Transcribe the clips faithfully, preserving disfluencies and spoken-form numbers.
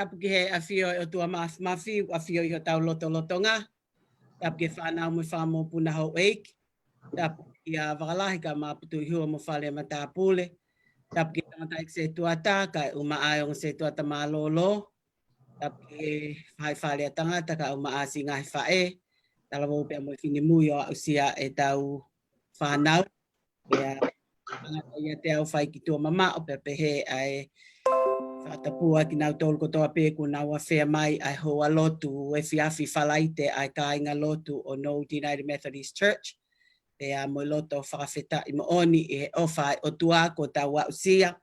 Tapu ki he ʻafio ʻa e ʻOtua Māfimafi, ʻafio ʻi hotau lotolotonga. Tapu ki he fānau mo e fanga mokopuna houʻeiki. Tapu kia Vakalahi kae ʻumaʻā Putuʻihua mo e fale matāpule. Tapu ki he tangataʻeiki setuata, kae ʻumaʻā e ongo setuata mālōlō. Tapu ki he faʻahi fale ʻa tangata kae ʻumaʻā siʻi ngaahi faʻē. Talavou pea mo e finemui ʻo aʻusia ʻetau fānau. Pea, ʻa ia te u fai ki tuʻa mamaʻo, pea pehē ʻa e fakatapua kinautolu kotoa pē kuo nau afea mai ʻa e houa lotu efiafi Falaite ʻa e kāinga lotu ʻo Nouti United Methodist Church. Pea mo e loto fakafetaʻi moʻoni ʻi he ʻofa ʻa e ʻOtua kuo tau aʻusia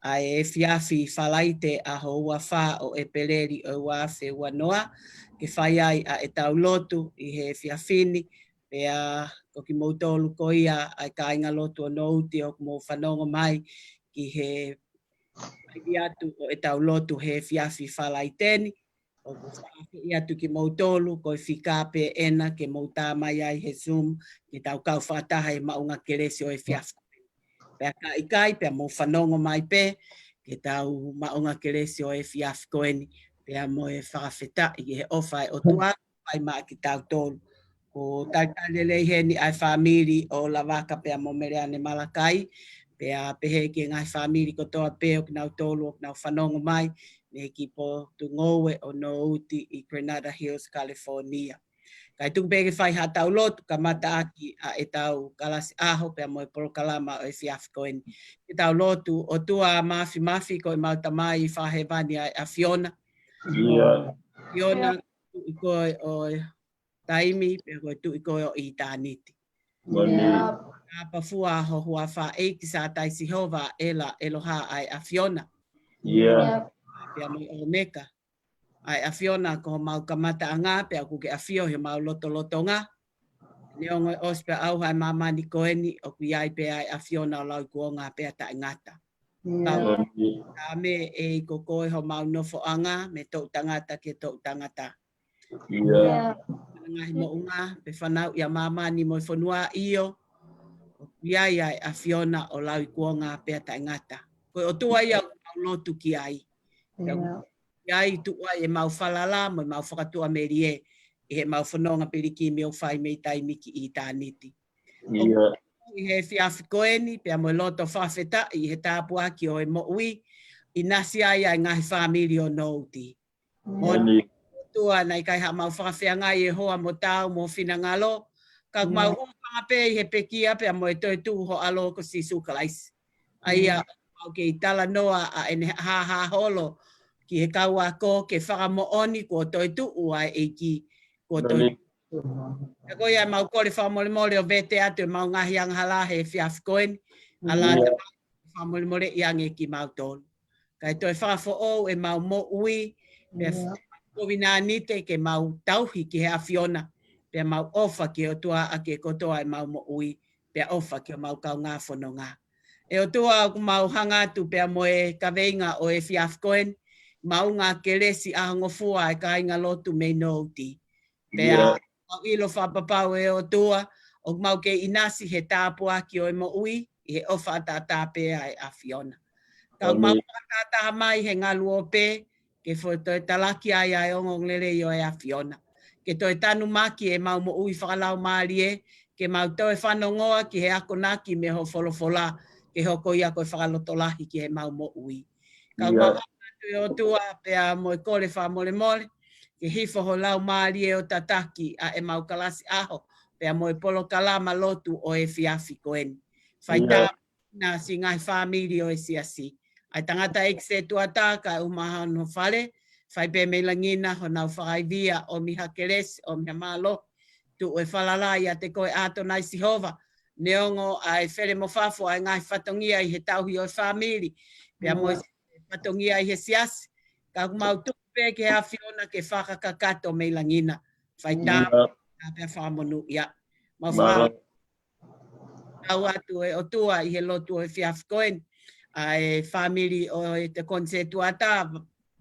ʻa e efiafi Falaite ʻaho ua fā ʻo ʻEpeleli ʻo e ua afe ua noa, ke fai ai ʻa ʻetau lotu ʻi he efiafi ni. Pea ko kimoutolu ko ia ʻa e kāinga lotu ʻo Nouti ʻoku mou fanongo mai ki he fai atu ʻo ʻetau lotu he efiafi Falaite ni, ʻoku ou fakaafeʻi atu kimoutolu, ko e fika pē ʻena ke mou tā mai ai he Zoom, ke tau kau fakataha he maʻunga kelesi ʻo e efiafi. Pea ka ʻikai, pea mou fanongo mai pē, ke tau maʻunga kelesi ʻo e efiafi ko eni, pea mo e fakafetaʻi ʻi he ʻofa ʻa e ʻOtua, fai maʻa kitautolu. Ko e talitali lelei heni ʻa e fāmili ʻo Lavaka pea mo Meleane Malakai, pea pehē ki he ngaahi fāmili kotoa pē ʻoku nau tolu, ʻoku nau fanongo mai, mei he kiʻi potungāue ʻo Nouti ʻi Granada Hills, California. Kae tuku pē ke fai haʻatau lotu, kamata ʻaki ʻa ʻetau kalasi ʻaho pea mo e polokalama ʻo e efiafi ko eni. Ke tau lotu. ʻOtua Māfimafi, ko ʻemau Tamai fakahēvani ʻa e ʻAfiona. ʻIo. ʻAfiona, tuʻi koe ʻo e taimi, pea ko e tuʻi koe ʻo ʻitāniti. Moʻoni. ʻIo. Tapafua ho huafa, ʻEiki Sātai Sihova, ʻEla ʻEloha ʻa e ʻAfiona. ʻIo. Pea mo e ʻOmeka. ʻA e ʻAfiona ko homau kamataʻanga, pea ʻoku ke ʻafio ʻi homau lotolotonga. Neongo ʻosi pea ʻauha ʻa e māmani ko eni, ʻoku ʻi ai pē ʻa e ʻAfiona ʻo lauikuonga pea taʻengata. ʻIo. Pea ʻoku ʻi ai pē ʻEiki ko koe homau nofoʻanga, mei he toʻutangata ki he toʻutangata. ʻIo. ʻIo. Ngaahi moʻunga, pea fanauʻi ʻa māmani mo e fonua, ʻio. ʻOku ʻi ai ʻa e ʻAfiona ʻo lauikuonga pea taʻengata. Ko e ʻOtua ia ʻoku mau lotu ki ai. ʻIo. ʻI ai tuʻu ai ʻemau falala mo ʻemau fakatuʻamelie ʻi heʻemau fononga pilikimi ʻoku fai mei taimi ki ʻitāniti. ʻIo. ʻI he efiafi ko eni, pea mo e loto fakafetaʻi ʻi he tāpuaki ʻo e moʻui, ʻinasi ai ʻa e ngaahi fāmili ʻo Nouti. Moʻoni. Moʻoni. ʻOtua, naʻe ʻikai haʻamau fakafeangai ʻe hoa mo taau mo finangalo, ka ʻoku mau hūfanga pē ʻi he pekia pea mo e toetuʻu ho ʻAlo ko Sīsū Kalaisi. ʻA ia, mau kei talanoa ʻa ʻene hāhā holo ki he kau ako ke fakamoʻoni kuo toetuʻu ʻa e ʻEiki, kuo toetuʻu. Ka ko ia mau kole fakamolemole ʻo vete atu ʻemau ngaahi angahala he efiafi ko eni, ʻa la ta fakamolemoleʻi ange kimautolu. Kae toe fakafoʻou ʻemau moʻui, pea kovinānite ke mau tauhi ki he ʻAfiona, pea mau ʻofa ki he ʻOtua ʻaki e kotoa ʻemau moʻui, pea ʻofa ki homau kaungā fononga. ʻE ʻOtua, ʻoku mau hanga atu pea mo e kaveinga ʻo e efiafi ko eni, maʻu ngaahi kelesi ʻahongofua ʻa e kāingalotu mei Nouti. Pea mau ʻilo fakapapau ʻe ʻOtua, ʻoku mau kei ʻinasi he tāpuaki ʻo e moʻui, ʻi he ʻofa ʻataʻatā pē ʻa e ʻAfiona. Ka ʻoku mau fakatahataha mai he ngaluope, ke fo-, toe talaki ai ʻa e ongoongolelei ʻo e ʻAfiona. Ke toe tanumaki ʻemau moʻui fakalaumālie, ke mau toe fanongoa ki he akonaki mei ho folofola, ke hoko ia ko e fakalotolahi ki heʻemau moʻui. Ka ʻoku mau hanga atu ʻe ʻOtua pea mo e kole fakamolemole, ke hifo ho Laumālie ʻo tataki ʻa ʻemau kalasi ʻaho, pea mo e polokalama lotu ʻo e efiafi ko eni. Fai tā na siʻi ngaahi fāmili ʻo e siasi. ʻA e tangataʻeiki sētuata kae ʻumaʻā hono fale, fai pē mei langi na honau fakaivia, ʻomi ha kelesi, ʻomi ha mālō, tuʻu e falala ʻiate koe ʻAtonai Sihova, neongo ʻa e fele mo fafo ʻa e ngaahi fatongia ʻi he tauhi ʻo e fāmili, pea mo e fatongia ʻi he siasi, ka ʻoku mau tuku pē ki he ʻAfiona ke fakakakato mei langi na, fai tā pea fakamonūʻia. Mau faka- Tau atu ʻe ʻOtua ʻi he lotu ʻo e efiafi ko eni, ʻa e fāmili ʻo e te konisētuata,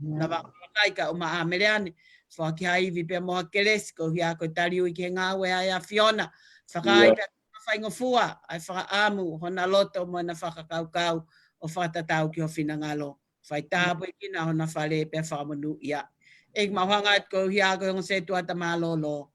na vakai ka ʻumaʻā Meleane, foaki ha ivi pea mo ha kelesi, ko ia ko e taliui ki he ngāue ʻa e ʻAfiona, fakaʻai pea faingofua, ʻa e fakaʻamu, hona loto mo ʻena fakakaukau, ʻo fakatatau ki ho finangalo. Fai tāpuekina hona fale pea fakamonūʻia. ʻEiki mau hanga atu ko ia ko e ongo sētuata mālōlō.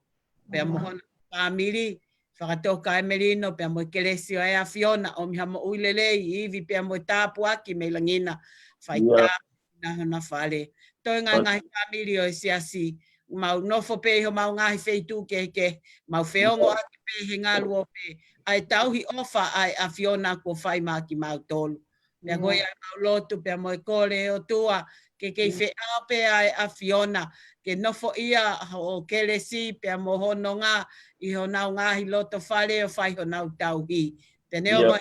Pea mo hona fāmili, fakatoka e melino, pea mo e kelesi ʻo e ʻAfiona, ʻomi ha moʻui lelei, ivi pea mo e tāpuaki mei langi na. Fai tāpuekina hona fale. Toe ngaahi ngaahi fāmili ʻo e siasi, mau nofo pē ʻi homau ngaahi feituʻu kehekehe, mau feongoʻaki pē he ngaluope, ʻa e tauhi ʻofa ʻa e ʻAfiona kuo fai maʻa kimautolu. Pea ko ia ʻemau lotu, pea mo e kole ʻe ʻOtua, ke kei feʻao pē ʻa e ʻAfiona, ke nofoʻia hoʻo kelesi, pea mo ho nonga, ʻi honau ngaahi loto fale ʻo fai honau tauhi. Pea neongo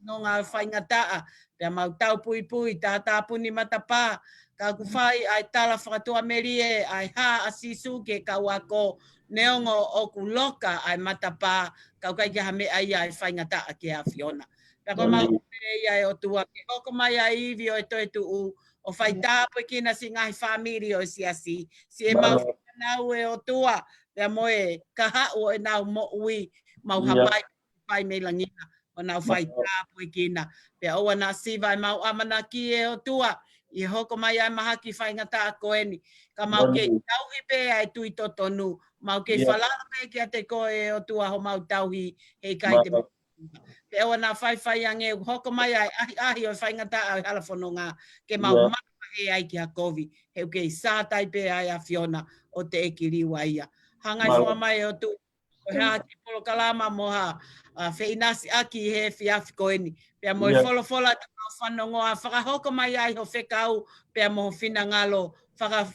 nonga faingataʻa, pea mau taupuipui, tātāpuni matapā, ka ʻoku fai ʻa e tala fakatuʻamelie, ʻa e hā ʻa Sīsū ki he kau ako, neongo ʻoku loka ʻa e matapā, ka ʻoku ʻikai ke ha meʻa ia ʻe faingataʻa ki he ʻAfiona. Pea ko mau pē ia ʻe ʻOtua, ke hoko mai ʻa e ivi ʻo e toetuʻu, ʻo fai tāpuekina siʻi ngaahi fāmili ʻo e siasi, siʻemau fānau ʻe ʻOtua, pea mo e kahaʻu ʻo ʻenau moʻui, mau hapai, fai mei langi na, ʻo nau fai tāpuekina. Pea ʻoua naʻa siva ʻemau ʻamanaki ʻe ʻOtua, ʻi he hoko mai ʻa e mahaki faingataʻa ko eni, ka mau kei tauhi pē ʻa e tui totonu, mau kei falala pē kiate koe ʻe ʻOtua homau tauhi, heʻikai te mau Pea ʻoua naʻa faifai ange ʻoku hoko mai ʻa e ʻahiʻahi ʻo e faingataʻa ʻo e hala fononga, ke mau mavahe ai ki ha kovi, he ʻoku kei sātai pē ʻa e ʻAfiona ʻo teʻeki liua ia. Hanga ʻe ʻOtua mai ʻo tuʻu, ko e hā ki he polokalama mo ha, ʻa, feʻinasiʻaki he efiafi ko eni. Pea mo e folofola te mau fanongoa, fakahoko mai ai ho fekau, pea mo ho finangalo, faka-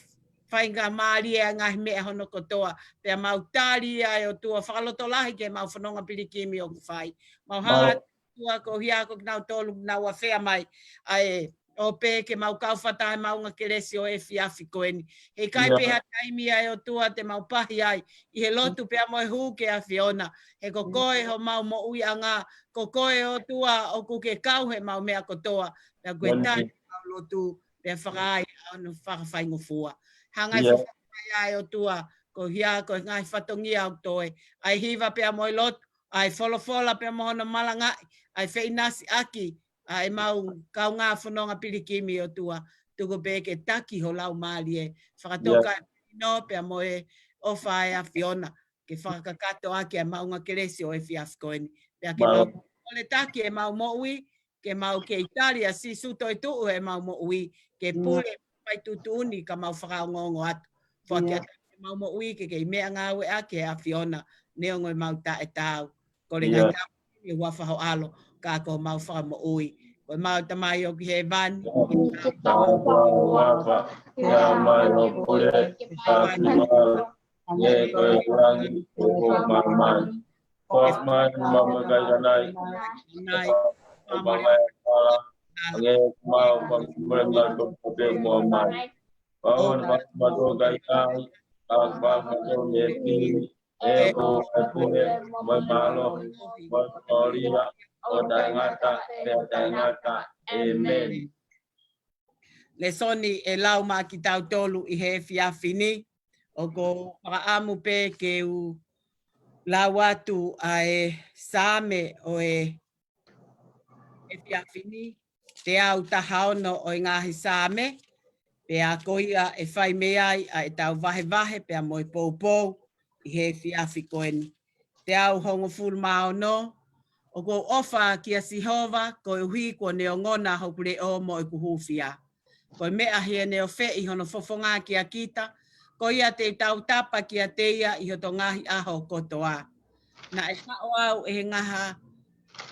faingamālie ʻa e ngaahi meʻa hono kotoa, pea mau tali ʻa e ʻOtua fakalotolahi ke mau fononga pilikimi ʻoku fai. Mau hanga ʻOtua ko hia ko kinautolu naʻa nau afea mai, ʻa e ʻope ke mau kau fata ʻi he maʻunga kelesi ʻo e efiafi ko eni. Heʻikai pē ha taimi ʻa e ʻOtua te mau pahi ai, ʻi he lotu pea mo e hū ki he ʻAfiona. He ko koe homau moʻuiʻanga, ko koe ʻOtua ʻoku ke kau heʻemau meʻa kotoa, pea ko e tali mau lotu, pea fakaʻai ʻa hono fakafaingofua. Hanga ʻe ʻOtua, ko hia ko e ngaahi fatongia ʻoku toe, ʻa e hiva pea mo e lotu, ʻa e folofola pea mo hono malangaʻi, ʻa e feʻinasiʻaki ʻa ʻemau kaungā fononga pilikimi ʻOtua, tuku pē ke taki ho Laumālie, fakatoka ʻi he ʻino pea mo e ʻofa ʻa e ʻAfiona, ke fakakakato ʻaki ʻa e maʻunga kelesi ʻo e efiafi ko eni. Pea ke mau kole taki ʻemau moʻui, ke mau kei tali ʻa Sīsū toetuʻu heʻemau moʻui, ke pule mai tuʻutuʻuni ka mau fakaongoongo atu. Foaki atu ʻemau moʻui ke kei meʻangāueʻaki he ʻAfiona, neongo ʻemau taʻetaau. Kole ngaahi tāpuaki ʻi he huafa ho ʻAlo, ka ko homau Fakamoʻui, ko ʻemau Tamai ʻoku ʻi hēvani. Ke tau tau ava, ke ʻaʻau mai ho pule, ke fai ho ʻaho, hangē ko e langi, ko e māmani. Ko ʻemau meʻakai ʻanai, ʻanai, ko ʻemau meʻakai ʻanai, hangē ko ʻemau fakamolemole maʻa kinautolu ʻoku fai mai. Pea ʻoua naʻa fakamolemole kimautolu, ka fakamolemole kimautolu mei he fili, he ko e pule, mo e mālohi, mo e kolōlia, ʻo taʻengata, pea taʻengata. ʻĒmeni. Lēsoni ʻe lau maʻa kitautolu ʻi he efiafi ni, ʻoku ou fakaʻamu pē ke u lau atu ʻa e Saame ʻo e efiafi ni, teau taha ono ʻo e ngaahi Saame, pea ko ia ʻe fai mei ai ʻa ʻetau vahevahe pea mo e poupou ʻi he efiafi ko eni. Teau hongofulu mā ono, ʻoku ou ʻofa kia Sihova, koeʻuhi kuo ne ongona hoku leʻo mo ʻeku hūfia. Ko e meʻa ʻi heʻene ofeʻi hono fofonga kia kita, ko ia te u tautapa kiate ia ʻi hoto ngaahi ʻaho kotoa. Naʻe haʻu au ʻe he ngaahi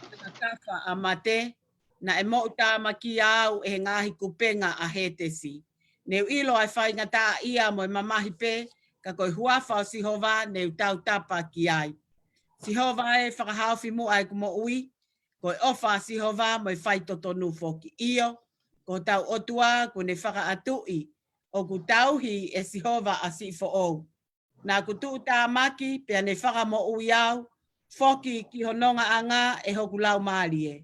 kakakafa ʻa mate, naʻe moʻutāmakia au ʻe he ngaahi kupenga ʻa Hētesi. Ne u ʻilo ʻa e faingataʻaʻia mo e mamahi pē, ka ko e huafa ʻo Sihova ne u tautapa ki ai. Sihova ē, fakahaofi muʻa ʻeku moʻui, ko e ʻofa ʻa Sihova mo e faitotonu foki. ʻIo, ko hotau ʻOtua kuo ne fakaʻatuʻi, ʻoku tauhi ʻe Sihova ʻa siʻi foʻou. Naʻa ku tuʻutāmaki, pea ne fakamoʻui au, foki ki ho nongaʻanga ʻe hoku laumālie.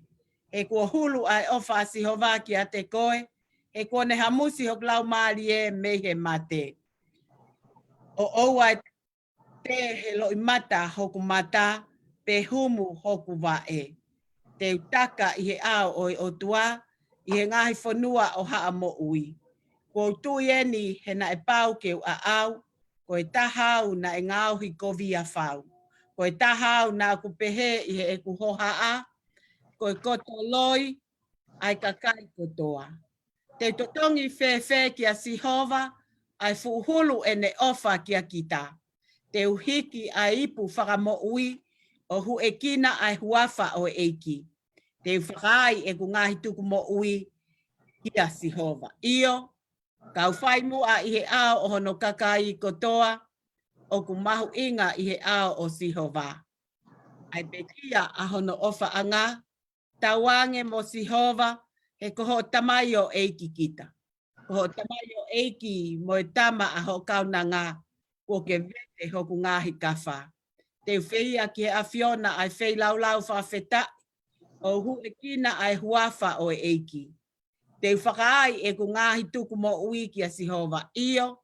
He kuo hulu ʻa e ʻofa ʻa Sihova kiate koe, he kuo ne hamusi hoku laumālie mei he mate. ʻO ʻoua ʻe tē he loʻimata hoku mata, pe humu hoku vaʻe. Te u taka ʻi he ʻao ʻo e ʻOtua, ʻi he ngaahi fonua ʻo haʻa moʻui. Kuo u tui eni he naʻe pau ke u ʻaʻau, ko e taha au naʻe ngaohi kovi ʻa fau. Ko e taha au naʻa ku pehē ʻi heʻeku hohaʻa, ko e koto loi ʻa e kakai kotoa. Te u totongi fēfē kia Sihova, ʻa e fuʻu hulu ʻene ʻofa kia kita. Te u hiki ʻa e ipu fakamoʻui, ʻo huʻekina ʻa e huafa ʻo e ʻEiki. Te u fakaai ʻeku ngaahi tukumoʻui kia Sihova. ʻIo, kau fai muʻa ʻi he ʻao ʻo hono kakai kotoa, ʻoku mahuʻinga ʻi he ʻao ʻo Sihova. ʻA e pekia ʻa hono ʻofaʻanga, tauange mo Sihova, he ko hoʻo tamaioʻeiki kita. Ko hoʻo tamaioʻeiki mo e tama ʻa hoʻo kaunanga, kuo ke vete hoku ngaahi kafa. Te u feia ki he ʻAfiona ʻa e feilaulau fakafetaʻi, ʻo huʻekina ʻa e huafa ʻo e ʻEiki. Te u fakaai ʻeku ngaahi tukumoʻui kia Sihova, ʻio,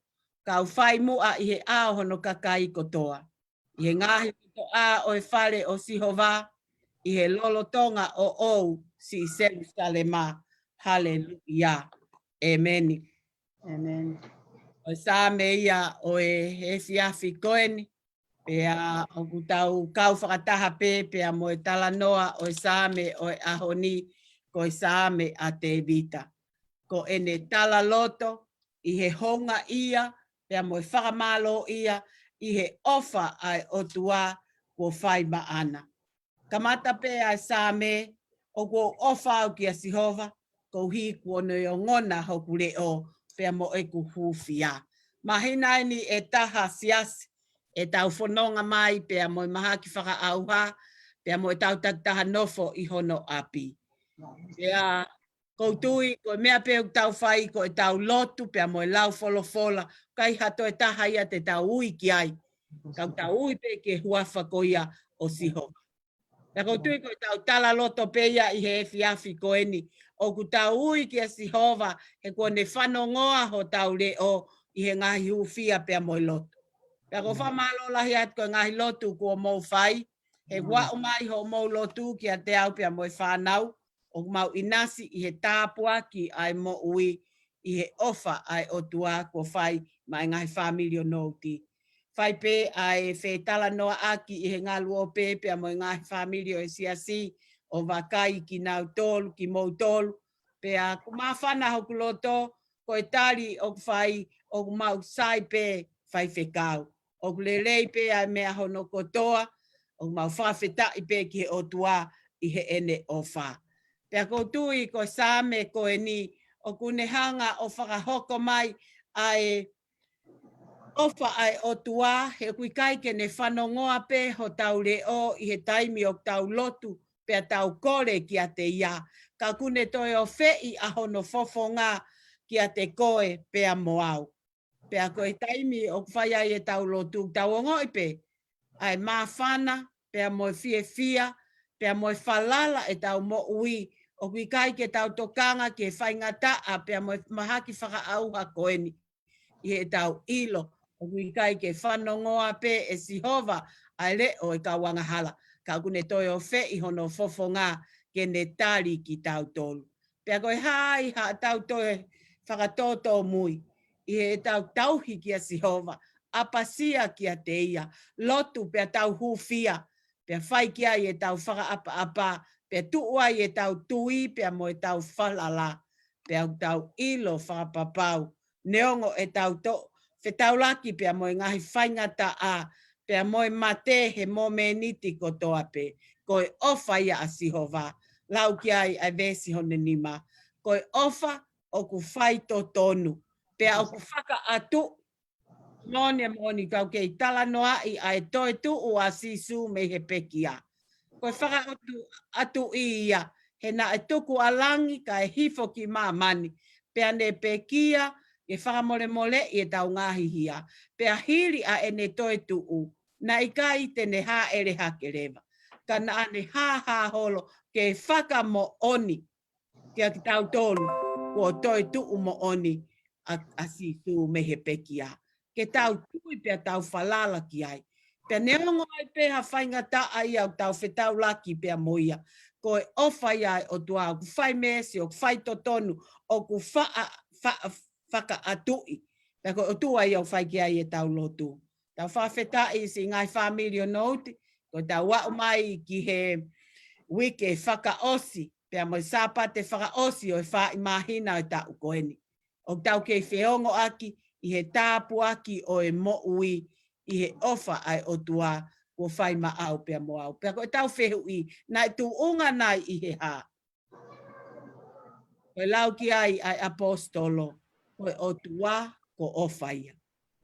kau fai muʻa ʻi he ʻao hono kakai kotoa. ʻI he ngaahi lotoʻā ʻo e fale ʻo Sihova, ʻi he lolotonga ʻoʻou siʻi Selusalema. Haleluia. ʻĒmeni. ʻĒmeni. Ko e Saame ia ʻo e efiafi ko eni, pea ʻoku tau kau fakataha pē, pea mo e talanoa ʻo e Saame ʻo e ʻaho ni, ko e Saame ʻa Tēvita. Ko ʻene talaloto, ʻi he houngaʻia, pea mo e fakamālōʻia, ʻi he ʻofa ʻa e ʻOtua kuo fai maʻana. Kamata pē ʻa e Saame, ʻoku ou ʻofa au kia Sihova, koeʻuhi kuo ne ongona hoku leʻo, pea mo ʻeku hūfia. Māhina eni ʻe taha siasi, ʻetau fononga mai, pea mo e mahaki fakaʻauha, pea mo ʻetau takitaha nofo ʻi hono ʻapi. Pea ʻoku ou tui, ko e meʻa pē ʻoku tau fai, ko ʻetau lotu, pea mo e lau folofola, ʻikai ha toe taha ia te tau ui ki ai. Ka ʻoku tau ui pē ki he huafa ko ia ʻo Sihova. Pea ʻoku ou tui ko ʻetau talaloto pē ia ʻi he efiafi ko eni. ʻOku tau ui kia Sihova, he kuo ne fanongoa hotau leʻo ʻi he ngaahi hūfia pea mo e lotu. Pea ʻoku ou fakamālō lahi atu ko e ngaahi lotu kuo mou fai, he kuo aʻu mai hoʻomou lotu kiate au pea mo e fānau, ʻoku mau ʻinasi ʻi he tāpuaki ʻa e moʻui, ʻi he ʻofa ʻa e ʻOtua kuo fai maʻa e ngaahi fāmili ʻo Nouti. Fai pē ʻa e fetalanoaʻaki ʻi he ngaluope pea mo e ngaahi fāmili ʻo e siasi, ʻo vakai kinautolu, kimoutolu, pea ʻoku māfana hoku loto, ko e tali ʻoku fai, ʻoku mau sai pē faifekau. ʻOku lelei pē ʻa e meʻa hono kotoa, ʻoku mau fakafetaʻi pē ki he ʻOtua ʻi heʻene ʻofa. Pea ʻoku ou tui ko e Saame ko eni ʻoku ne hanga ʻo fakahoko mai ʻa e ʻofa ʻa e ʻOtua, he ʻoku ʻikai ke ne fanongoa pē hotau leʻo ʻi he taimi ʻoku tau lotu pea tau kole kiate ia, ka ʻoku ne toe ʻofeʻi ʻa hono fofonga kiate koe pea mo au. Pea ko e taimi ʻoku fai ai ʻetau lotu, tau ongoʻi pē ʻa e māfana, pea mo e fiefia, pea mo e falala ʻetau moʻui, ʻoku ʻikai ke tau tokanga ki he faingataʻa, pea mo e mahaki fakaʻauha ko eni. ʻI heʻetau ʻilo, ʻoku ʻikai ke fanongoa pē ʻe Sihova ʻa e leʻo ʻo e kau angahala, ka ʻoku ne toe ʻofeʻi hono fofonga ke ne tali kitautolu. Pea ko e hā ai haʻatau toe fakatōtōmui ʻi heʻetau tauhi kia Sihova, ʻapasia kiate ia, lotu pea tau hūfia, pea fai ki ai ʻetau fakaʻapaʻapa, pea tuʻu ai ʻetau tui pea mo ʻetau falala, pea ʻoku tau ʻilo fakapapau, neongo ʻetau toe fetaulaki pea mo e ngaahi faingataʻa, pea mo e mate he momeniti kotoa pē, ko e ʻofa ia ʻa Sihova. Lau ki ai ʻa e veesi hono nima. Ko e ʻofa ʻoku faitotonu, pea ʻoku fakaʻatu. Moʻoni, moʻoni, kau kei talanoaʻi ʻa e toetuʻu ʻa Sīsū mei he pekia. Ko e fakaʻatu, ʻatu ia, he naʻe tuku ʻa langi kae hifo ki māmani, pea ne pekia ke fakamolemoleʻi ʻetau ngaahi hia, pea hili ʻa ʻene toetuʻu, naʻe ʻikai te ne hāʻele hake leva, ka naʻa ne hāhā holo ke fakamoʻoni kia kitautolu, kuo toetuʻu moʻoni ʻa, ʻa Sīsū mei he pekia. Ke tau tui pea tau falala ki ai. Pea neongo ai pē ha faingataʻa ia ʻoku tau fetaulaki pea mo ia, ko e ʻofa ia ʻa e ʻOtua, ʻoku fai meesi, ʻoku faitotonu, ʻoku faʻa, faʻa, fakaʻatuʻi. Pea ko e ʻOtua ia ʻoku fai ki ai ʻetau lotu. Tau fakafetaʻi siʻi ngaahi fāmili ʻo Nouti, ko ʻetau aʻu mai ki he uike fakaʻosi, pea mo e Sāpate fakaʻosi ʻo e faaʻi māhina ʻo e taʻu ko eni. ʻOku tau kei feongoʻaki ʻi he tāpuaki ʻo e moʻui ʻi he ʻofa ʻa e ʻOtua kuo fai maʻau pea mo au. Pea ko ʻetau fehuʻi, naʻe tuʻunga nai ʻi he hā? Ko e lau ki ai ʻa e ʻaposetolo, ko e ʻOtua ko ʻofa ia.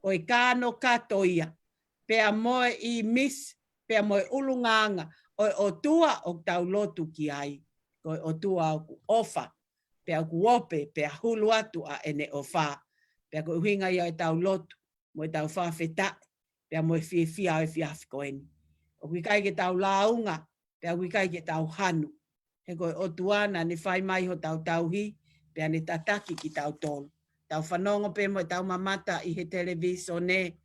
Ko e kanokato ia, pea mo e ʻīmisi, pea mo e ʻulungaanga ʻo e ʻOtua ʻoku tau lotu ki ai. Ko e ʻOtua ʻoku ʻofa, pea ʻoku ope, pea hulu atu ʻa ʻene ʻofa. Pea ko e ʻuhinga ia ʻetau lotu, mo ʻetau fakafetaʻi, pea mo e fiefia ʻo e efiafi ko eni. ʻOku ʻikai ke tau lāunga, pea ʻoku ʻikai ke tau hanu. He ko e ʻOtua naʻa ne fai mai hotau tauhi, pea ne tataki kitautolu. Tau fanongo pē mo ʻetau mamata ʻi he televīsone,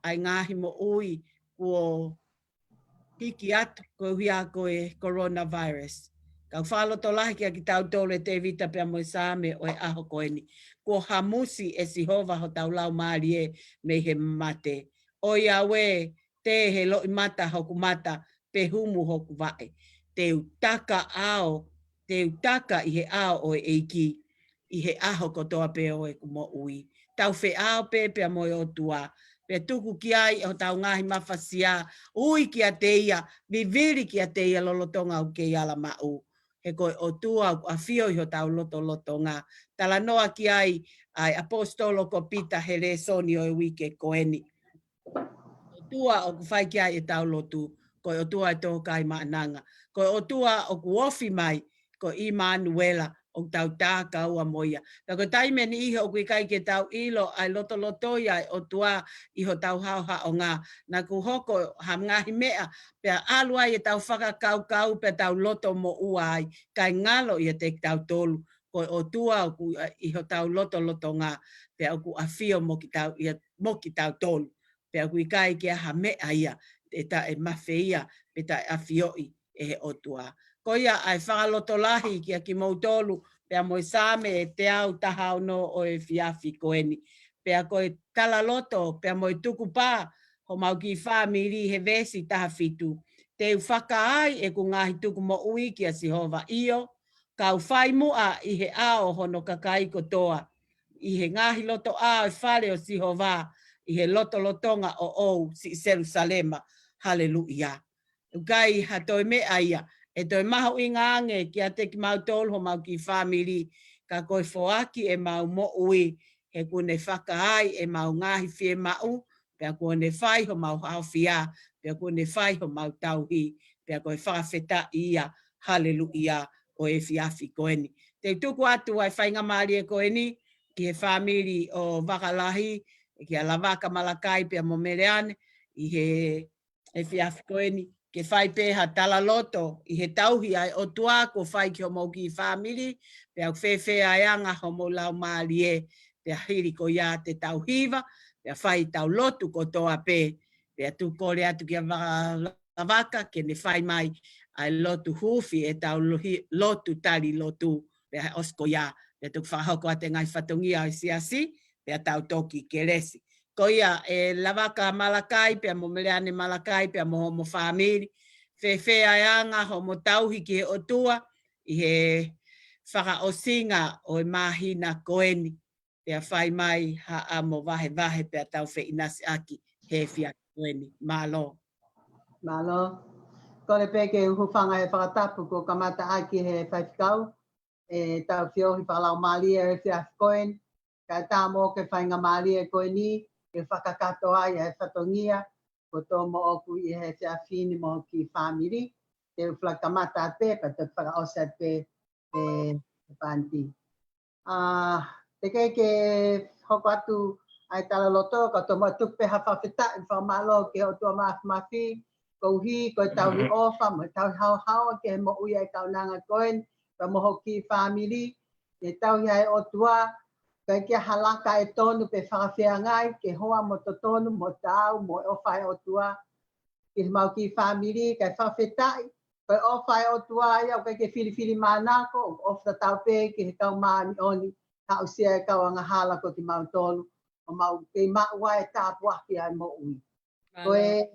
ʻa e ngaahi moʻui kuo hiki atu koeʻuhi ko e coronavirus. Kau fakalotolahi kia kitautolu ʻe Tēvita pea mo e Saame ʻo e ʻaho ko eni. Kuo hamusi ʻe Sihova hotau laumālie mei he mate. ʻOiauē, tē he loʻimata hoku mata, pe humu hoku vaʻe. Te u taka ʻao, te u taka ʻi he ʻao ʻo e ʻEiki, ʻi he ʻaho kotoa pē ʻo ʻeku moʻui. Tau feʻao pē pea mo e ʻOtua, pea tuku ki ai hotau ngaahi mafasia, ui kiate ia, vivili kiate ia lolotonga ʻoku kei ala maʻu. He ko e ʻOtua ʻoku ʻafio ʻi hotau lotolotonga. Talanoa ki ai ʻa e ʻaposetolo ko Pita he lēsoni ʻo e uike ko eni. ʻOtua ʻoku fai ki ai ʻetau lotu, ko e ʻOtua ʻe tō kai maʻananga. Ko e ʻOtua ʻoku ofi mai, ko ʻImanuela, ʻoku tau takaua mo ia. Pea ko e taimi ʻe niʻihi ʻoku ʻikai ke tau ʻilo ʻa e lotoloto ia ʻa e ʻOtua ʻi hotau haʻohaʻonga. Naʻa ku hoko ha ngaahi meʻa, pea ʻalu ai ʻetau fakakaukau, pea tau loto moʻua ai, kae ngalo ʻiate kitautolu. Ko e ʻOtua ʻoku ʻi hotau lotolotonga, pea ʻoku ʻafio mo kitau, ia, mo kitautolu. Pea ʻoku ʻikai ke ʻi ai ha meʻa ia, ʻe taʻe mafeia, pe taʻe ʻafioʻi ʻe he ʻOtua. Ko ia ʻa e fakalotolahi kia kimoutolu, pea mo e Saame ʻe teau taha ono ʻo e efiafi ko eni. Pea ko e talaloto, pea mo e tukupā, homau kiʻi fāmili he veesi taha fitu. Te u fakaai ʻeku ngaahi tuku moʻui kia Sihova, ʻio, kau fai muʻa ʻi he ʻao hono kakai kotoa, ʻi he ngaahi loto ʻā ʻo e fale ʻo Sihova, ʻi he lotolotonga ʻoʻou, siʻi Selusalema. Haleluia. ʻOku ʻikai ha toe meʻa ia ʻe toe mahuʻinga ange kiate kimautolu homau kiʻi fāmili, ka ko e foaki ʻemau moʻui, he kuo ne fakaai ʻemau ngaahi fiemaʻu, pea kuo ne fai homau haofia, pea kuo ne fai homau tauhi, pea ko e fakafetaʻi ia, haleluʻia, ʻo e efiafi ko eni. Te u tuku atu ʻa e faingamālie ko eni, ki he fāmili ʻo Vakalahi, kia Lavaka Malakai pea mo Meleane, ʻi he efiafi ko eni, ke fai pē ha talaloto ʻi he tauhi ʻa e ʻOtua kuo fai ki homou kiʻi fāmili, pea ʻoku fēfē ʻa e anga homou laumālie, pea hili ko ia te tau hiva, pea fai ʻetau lotu kotoa pē, pea tuku kole atu kia Vaka-, Lavaka ke ne fai mai ʻa e lotu huufi ʻetau lohi-, lotu tali lotu, pea ʻosi ko ia, pea tuku fakahoko atu e ngaahi fatongia ʻo e siasi, pea tau toki kelesi. Ko ia ʻe Lavaka Malakai, pea mo Meleane Malakai, pea mo homo fāmili. Fēfē ʻa e anga homo tauhi ki he ʻOtua, ʻi he fakaʻosinga ʻo e māhina ko eni. Pea fai mai haʻamo vahevahe pea tau feʻinasiʻaki he efiafi ko eni. Mālō. Mālō. Kole pē ke u hūfanga he fakatapu kuo kamata ʻaki he faifekau, ʻetau feohi fakalaumālie he efiafi ko eni. Kae ʻatā mo e faingamālie ko eni, ke fakakakato ai ʻa e fatongia, ko tō mo ʻoku ʻi he efiafi ni mo hoku kiʻi fāmili, te u fakakamata atu pē, pea te u fakaʻosi atu pē, ʻe, ʻe Pāniti. ʻA, teʻeki ke hoko atu ʻa e talaloto, ka tō mo tuku pē ha fakafetaʻi, fakamālō ki he ʻOtua Māfimafi, koeʻuhi, ko e tauhi ʻofa, mo e tauhi haohaoa ki he moʻui ʻa e kaunanga ko eni, pea mo hoku kiʻi fāmili, ke tauhi ʻa e ʻOtua, kae ʻikai ke ʻi ai ha laka ʻe tonu pe fakafeangai, ke hoa mo totonu, mo taau, mo e ʻofa ʻa e ʻOtua, ki he mau kiʻi fāmili, kae fakafetaʻi, ko e ʻofa ʻa e ʻOtua ia, ʻoku ʻikai ke filifilimānako, ʻoku ʻofa tatau pē ki he kau māʻoniʻoni, haʻu sia e kau angahala ko kimautolu, ʻo mau kei maʻu ʻa e tāpuaki ʻa e moʻui. Ko e,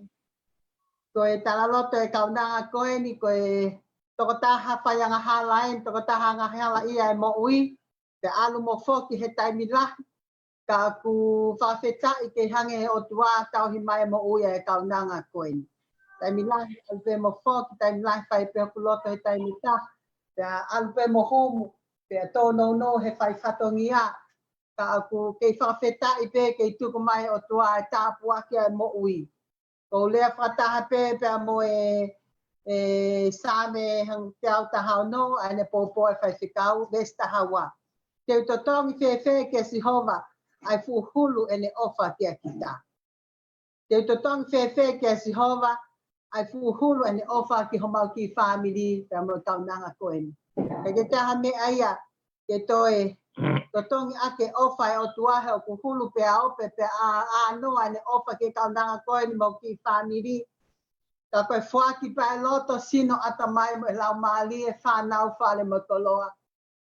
ko e talaloto e kaunanga ko eni, ko e tokotaha fai angahala eni, tokotaha angahala ia e moʻui, pea ʻalu mo foki he taimi lahi, ka ʻoku fakafetaʻi ke hanga he ʻOtua tauhi mai e moʻui ʻa e kaunanga ko eni. Taimi lahi ʻalu pē mo foki, taimi lahi fai pē hoku loto he taimi taha, pea ʻalu pē mo humu, pea tōnounou he fai fatongia, ka ʻoku kei fakafetaʻi pē kei tuku mai ʻe he ʻOtua e tāpuaki ʻa e moʻui. Ko e lea fakataha pē pea mo e, e Saame hang teau taha ono, ʻa ʻene pōpō e faifekau, veesi taha ua. Te u totongi fēfē kia Sihova, ʻa e fuʻu hulu ʻene ʻofa kia kita. Te u totongi fēfē kia Sihova, ʻa e fuʻu hulu ʻene ʻofa ki homau kiʻi fāmili, pea mo e kaunanga ko eni. ʻIkai ke ʻi ai ha meʻa ia, ke toe totongi ʻaki e ʻofa ʻa e ʻOtua he ʻoku hulu pea ope pea ʻa, ʻa noa ʻene ʻofa ki he kaunanga ko eni mo e kiʻi fāmili. Ka ko e foaki pē ʻa e loto, sino, ʻatamai mo e laumālie, fānau, fale mo e koloa,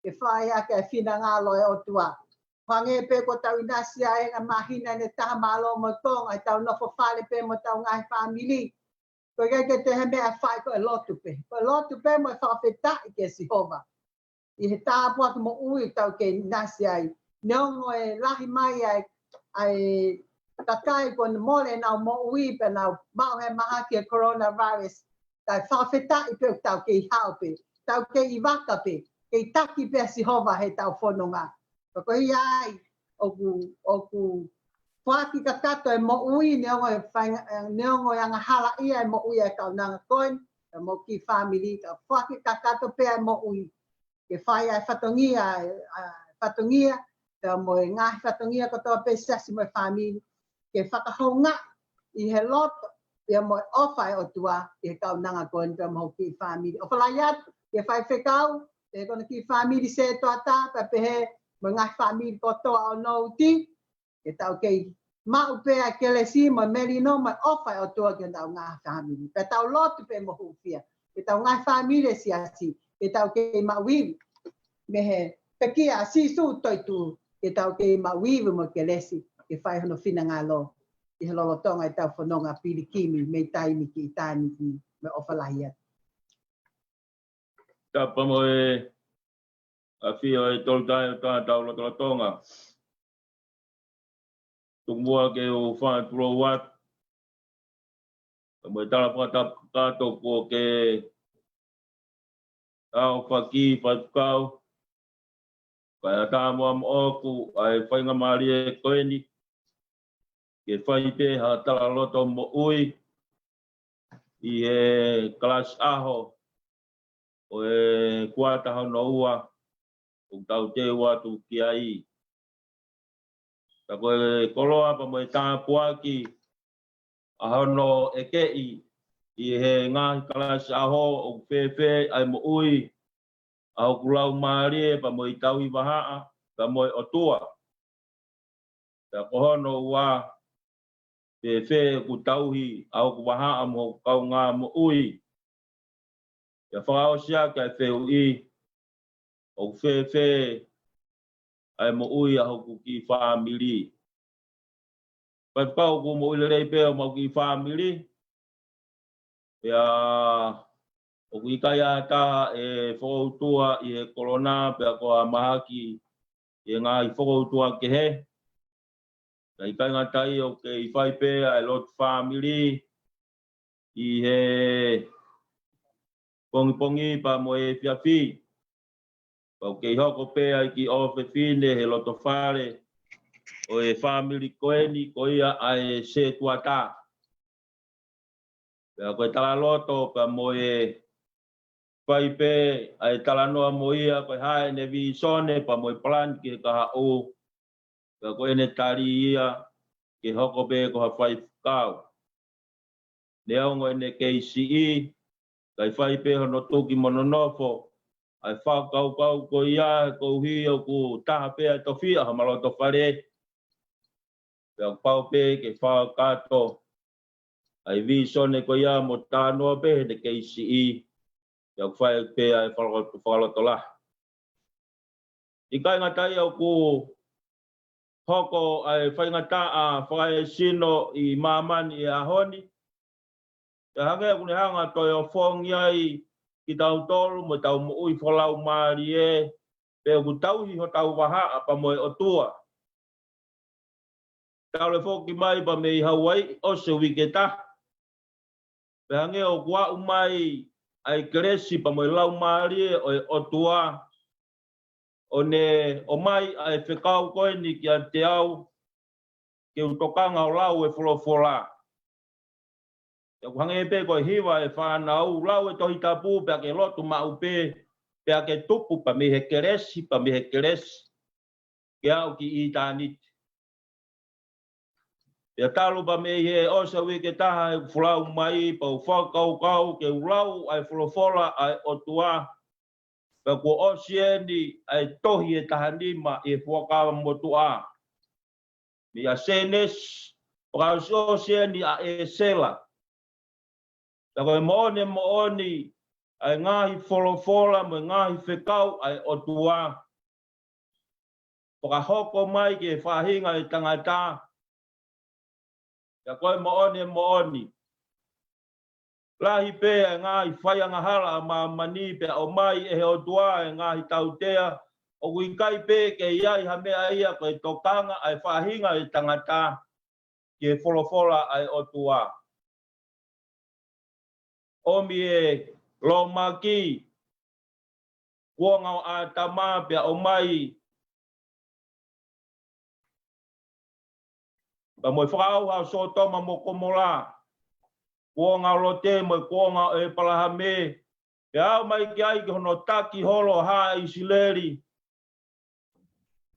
ke fai ʻaki e finangalo ʻo e ʻOtua. Hangē pē ko ʻetau ʻinasi ʻa e ngaahi māhina ʻe taha, mālō mo e konga, ʻetau nofo fale pē mo ʻetau ngaahi fāmili. Ko e ʻikai ke toe ʻi ai ha meʻa ʻe fai, ko e lotu pē. Ko e lotu pē mo e fakafetaʻi kia Sihova ʻi he tāpuaki moʻui ʻoku tau kei ʻinasi ai. Neongo e lahi mai ʻa e, ʻa e kakai kuo ne mole ʻenau moʻui pea nau maʻu he mahaki e coronavirus, kae fakafetaʻi pē ʻoku tau kei hao pē, tau kei ʻi vaka pē, kei taki pē ʻa Sihova heʻetau fononga. Ka ko ia ai, ʻoku, ʻoku foaki kakato e moʻui, neongo e fai-, neongo e angahala ia e moʻui ʻa e kaunanga ko eni, e mo e kiʻi fāmili, ka foaki kakato pē ʻa e moʻui ke fai ʻa e fatongia, ʻa e fatongia, pea mo e ngaahi fatongia kotoa pē siasi mo e fāmili, ke fakahoungaʻi ʻi he loto, pea mo e ʻofa ʻa e ʻOtua, ʻi he kaunanga ko eni pea mo hoku kiʻi fāmili. ʻOfa lahi atu ki he faifekau, pea ko hono kiʻi fāmili sētuata, pea pehē mo e ngaahi fāmili kotoa ʻo Nouti, ke tau kei maʻu pē ʻa e kelesi mo e melino mo e ʻofa ʻa e ʻOtua ki heʻetau ngaahi fāmili. Pea tau lotu pē mo hūfia, ke ʻetau ngaahi fāmili ʻe siasi, ke tau kei maʻu ivi mei he pekia ʻa Sīsū toetuʻu, ke tau kei maʻu ivi mo e kelesi, ke fai hono finangalo ʻi he lolotonga ʻetau fononga pilikimi mei taimi ki ʻitāniti, mo e ʻofa lahi atu. Tapa mo e ʻafio ʻe Tolu Tahaʻi ʻo tā ʻetau lotolotonga. Tuku muʻa ke u fai e tulou atu. Mo e tala fakatapu kakato kuo ke ʻaofaki, faifekau, kae ʻatā muʻa moʻoku ʻa e faingamālie ko eni ke fai pē ha talaloto moʻui ʻi he kalasi ʻaho ʻo e kuata hono ua ʻoku tau teu atu ki ai. Ka ko e koloa pea mo e tāpuaki ʻa hono ʻekeʻi ʻi he ngaahi kalasi ʻaho ʻoku fēfē ʻa e moʻui ʻa hoku laumālie pea mo e tauhi vahaʻa pea mo e ʻOtua. Pea ko hono ua, fēfē ʻoku tauhi ʻa hoku vahaʻa mo hoku kaungā moʻui. Pea fakaʻosi ʻaki ʻa e fehuʻi, ʻoku fēfē ʻa e moʻui ʻa hoku kiʻi fāmili. Faifekau, ʻoku moʻui lelei pē homau kiʻi fāmili. Pea ʻoku ʻikai ha taha ʻe fokoutua ʻi he kolona pea ko ha mahaki ʻi he ngaahi fokoutua kehe. Ka ʻikai ngata ai, ʻoku kei fai pē ʻa e lotu fāmili ʻi he pongipongi pea mo e efiafi. Pea ʻoku kei hoko pē ʻa e kiʻi ʻofefine he loto fale ʻo e fāmili ko eni, ko ia ʻa e sētuata. Pea ko e talaloto pea mo e fai pē ʻa e talanoa mo ia, ko e hā ʻene vīsone pea mo e palani ki he kahaʻu. Pea ko ʻene tali ia ke hoko pē ko ha faifekau. Neongo ʻene kei siʻi, kae fai pē hono tuki mo nonofo ʻa e fakakaukau ko ia, he koeʻuhi ʻoku taha pē ʻa e tofiʻa homau loto fale. Pea ʻoku pau pē ke fakakakato ʻa e vīsone ko ia mo talanoa pē heʻene kei siʻi. Pea ʻoku fai pē ʻa e fakaloto, fakalotolahi. ʻIkai ngata ai, ʻoku hoko ʻa e faingataʻa fakaesino ʻi māmani he ʻaho ni. Pea hangē ʻoku ne hanga ʻo toe ofongi ai kitautolu mo ʻetau moʻui fakalaumālie, pe ʻoku tauhi hotau vahaʻa pea mo e ʻOtua. Talu e foki mai pea mei Hauaiʻi ʻosi e uike ʻe taha. Pea hangē ʻoku aʻu mai ʻa e kelesi pea mo e laumālie ʻo e ʻOtua, ʻo ne ʻomai ʻa e fekau ko eni kiate au, ke u tokanga ʻo lau e folofola. Pea ʻoku hangē pē ko e hiva e fānau, lau e Tohi Tapu pea ke lotu maʻu pē, pea ke tupu pea mei he kelesi, pea mei he kelesi, ke aʻu ki ʻitāniti. Pea talu pea mei he ʻosi e uike ʻe taha ʻeku folau mai, pea u fakakaukau ke u lau ʻa e folofola ʻa e ʻOtua, pea kuo ʻosi eni ʻa e tohi ʻe taha nima ʻi he Fuakava Motuʻa. Mei a Sēnesi, fakaʻosiʻosi eni ʻa ʻĒsela. Pea ko e moʻoni, moʻoni, ʻa e ngaahi folofola mo e ngaahi fekau ʻa e ʻOtua, fakahoko mai ki he faʻahinga ʻo e tangata. Pea ko e moʻoni, moʻoni, lahi pē ʻa e ngaahi faiangahala ʻa māmani, pea ʻomai ʻe he ʻOtua ʻa e ngaahi tautea, ʻoku ʻikai pē ke ʻi ai ha meʻa ia ko e tokanga ʻa e faʻahinga ʻo e tangata ki he folofola ʻa e ʻOtua. ʻOmi e lōmaki, kuonga ʻo ʻĀtama, pea ʻomai pea mo e fakaʻauha ʻo Sōtoma mo Komola, kuonga ʻo Lote mo e kuonga ʻo ʻĒpalahame, pea aʻu mai ki ai ki hono taki holo ʻa haʻa ʻIsileli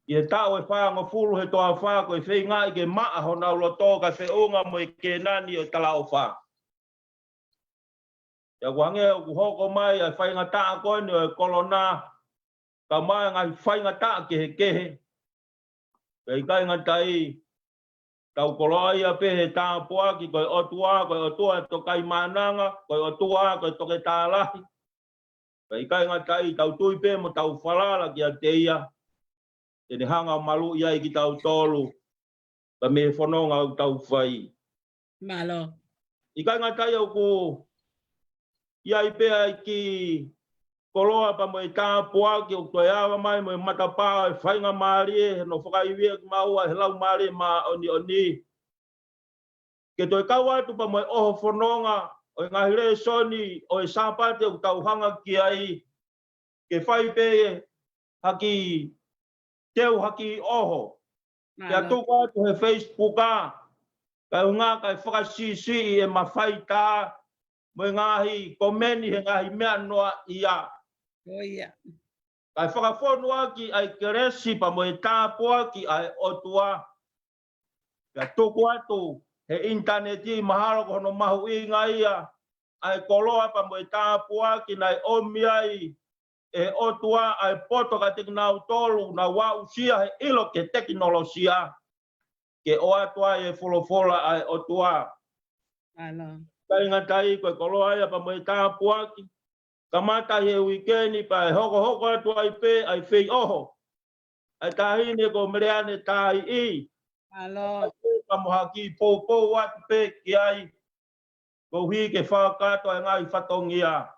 ʻi he taʻu ʻe fāngofulu he toafa, ko e feingaʻi ke maʻa honau loto kae feʻunga mo e Kēnani ʻo e talaʻofa. Pea ʻoku hangē ʻoku hoko mai ʻa e faingataʻa ko eni ʻo e kolona, kae ʻumaʻā e ngaahi faingataʻa kehekehe. Pea ʻikai ngata ai, tau koloaʻia pē he tāpuaki, ko e ʻOtua, ko e ʻOtua ʻo e tokaimaʻananga, ko e ʻOtua ko e toketā lahi. Pea ʻikai ngata ai, tau tui pē mo tau falala kiate ia, te ne hanga ʻo maluʻi ai kitautolu pea mei he fononga ʻoku tau fai. Mālō. ʻIkai ngata ai, ʻoku ʻi ai pē ʻa e kiʻi koloa pea mo e tāpuaki ʻoku toe ava mai mo e matapā ʻo e faingamālie, he ʻoku fakaivia kimaua ʻe he Laumālie Māʻoniʻoni ke toe kau atu pea mo e ʻoho fononga ʻo e ngaahi lēsoni ʻo e Sāpate ʻoku tau hanga ki ai. ke fai pē ha kiʻi teu ha kiʻi ʻoho. Pea tuku atu he Facebook ā, kae ʻuhinga kae fakasiʻisiʻi e mafaitā mo e ngaahi komeni he ngaahi meʻa noaʻia. Kae fakafonu ʻaki ʻa e kelesi pea mo e tāpuaki ʻa e ʻOtua. Pea tuku atu he ʻinitaneti mahalo ko hono mahuʻinga ia ʻa e koloa pea mo e tāpuaki naʻe ʻomi ai ʻe he ʻOtua ʻa e poto kiate kinautolu naʻa nau aʻusia he ʻilo ki he tekinolosia ke ʻoatu ai e folofola ʻa e ʻOtua. Kae ngata ai ko e koloa ia pea mo e tāpuaki. Kamata he uike ni pea ʻe hokohoko atu ai pē ʻa e fei ʻoho ʻa e taʻahine ko Meleane Taiʻi. Pea mo ha kiʻi poupou atu pē ki ai koeʻuhi ke fakakakato e ngaahi fatongia.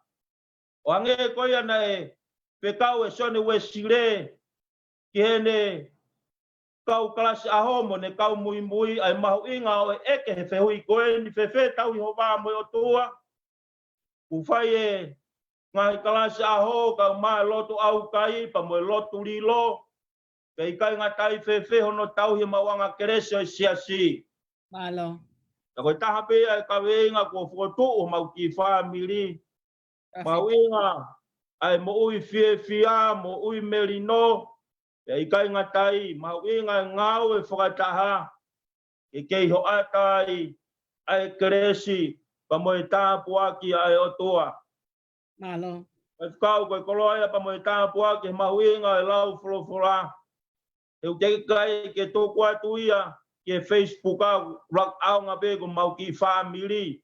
ʻO hangē ko ia naʻe fekau ʻe Sione Uesile ki heʻene kau kalasi ʻaho mo ʻene kau muimui ʻa e mahuʻinga ʻo e ʻeke he fehuʻi ko eni, fēfē tauhi ho vā mo e ʻOtua? Kuo fai e ngaahi kalasi ʻaho kae ʻumaʻā e lotu ʻaukai pea mo e lotu lilo, pea ʻikai ngata ai fēfē hono tauhi ʻemau anga kelesi ʻo e siasi. Pea ko e taha pē ia e kaveinga kuo fokotuʻu homau kiʻi fāmili. Mahuʻinga ʻa e moʻui fiefia, moʻui melino, pea ʻikai ngata ai, mahuʻinga e ngāue fakataha ke kei hoʻata ai ʻa e kelesi pea mo e tāpuaki ʻa e ʻOtua. Faifekau, ko e koloa ia pea mo e tāpuaki he mahuʻinga e lau folofola. He ʻoku teʻeki ai ke tuku atu ia ki he Facebook ʻa e lakaʻaonga pē ko homau kiʻi fāmili.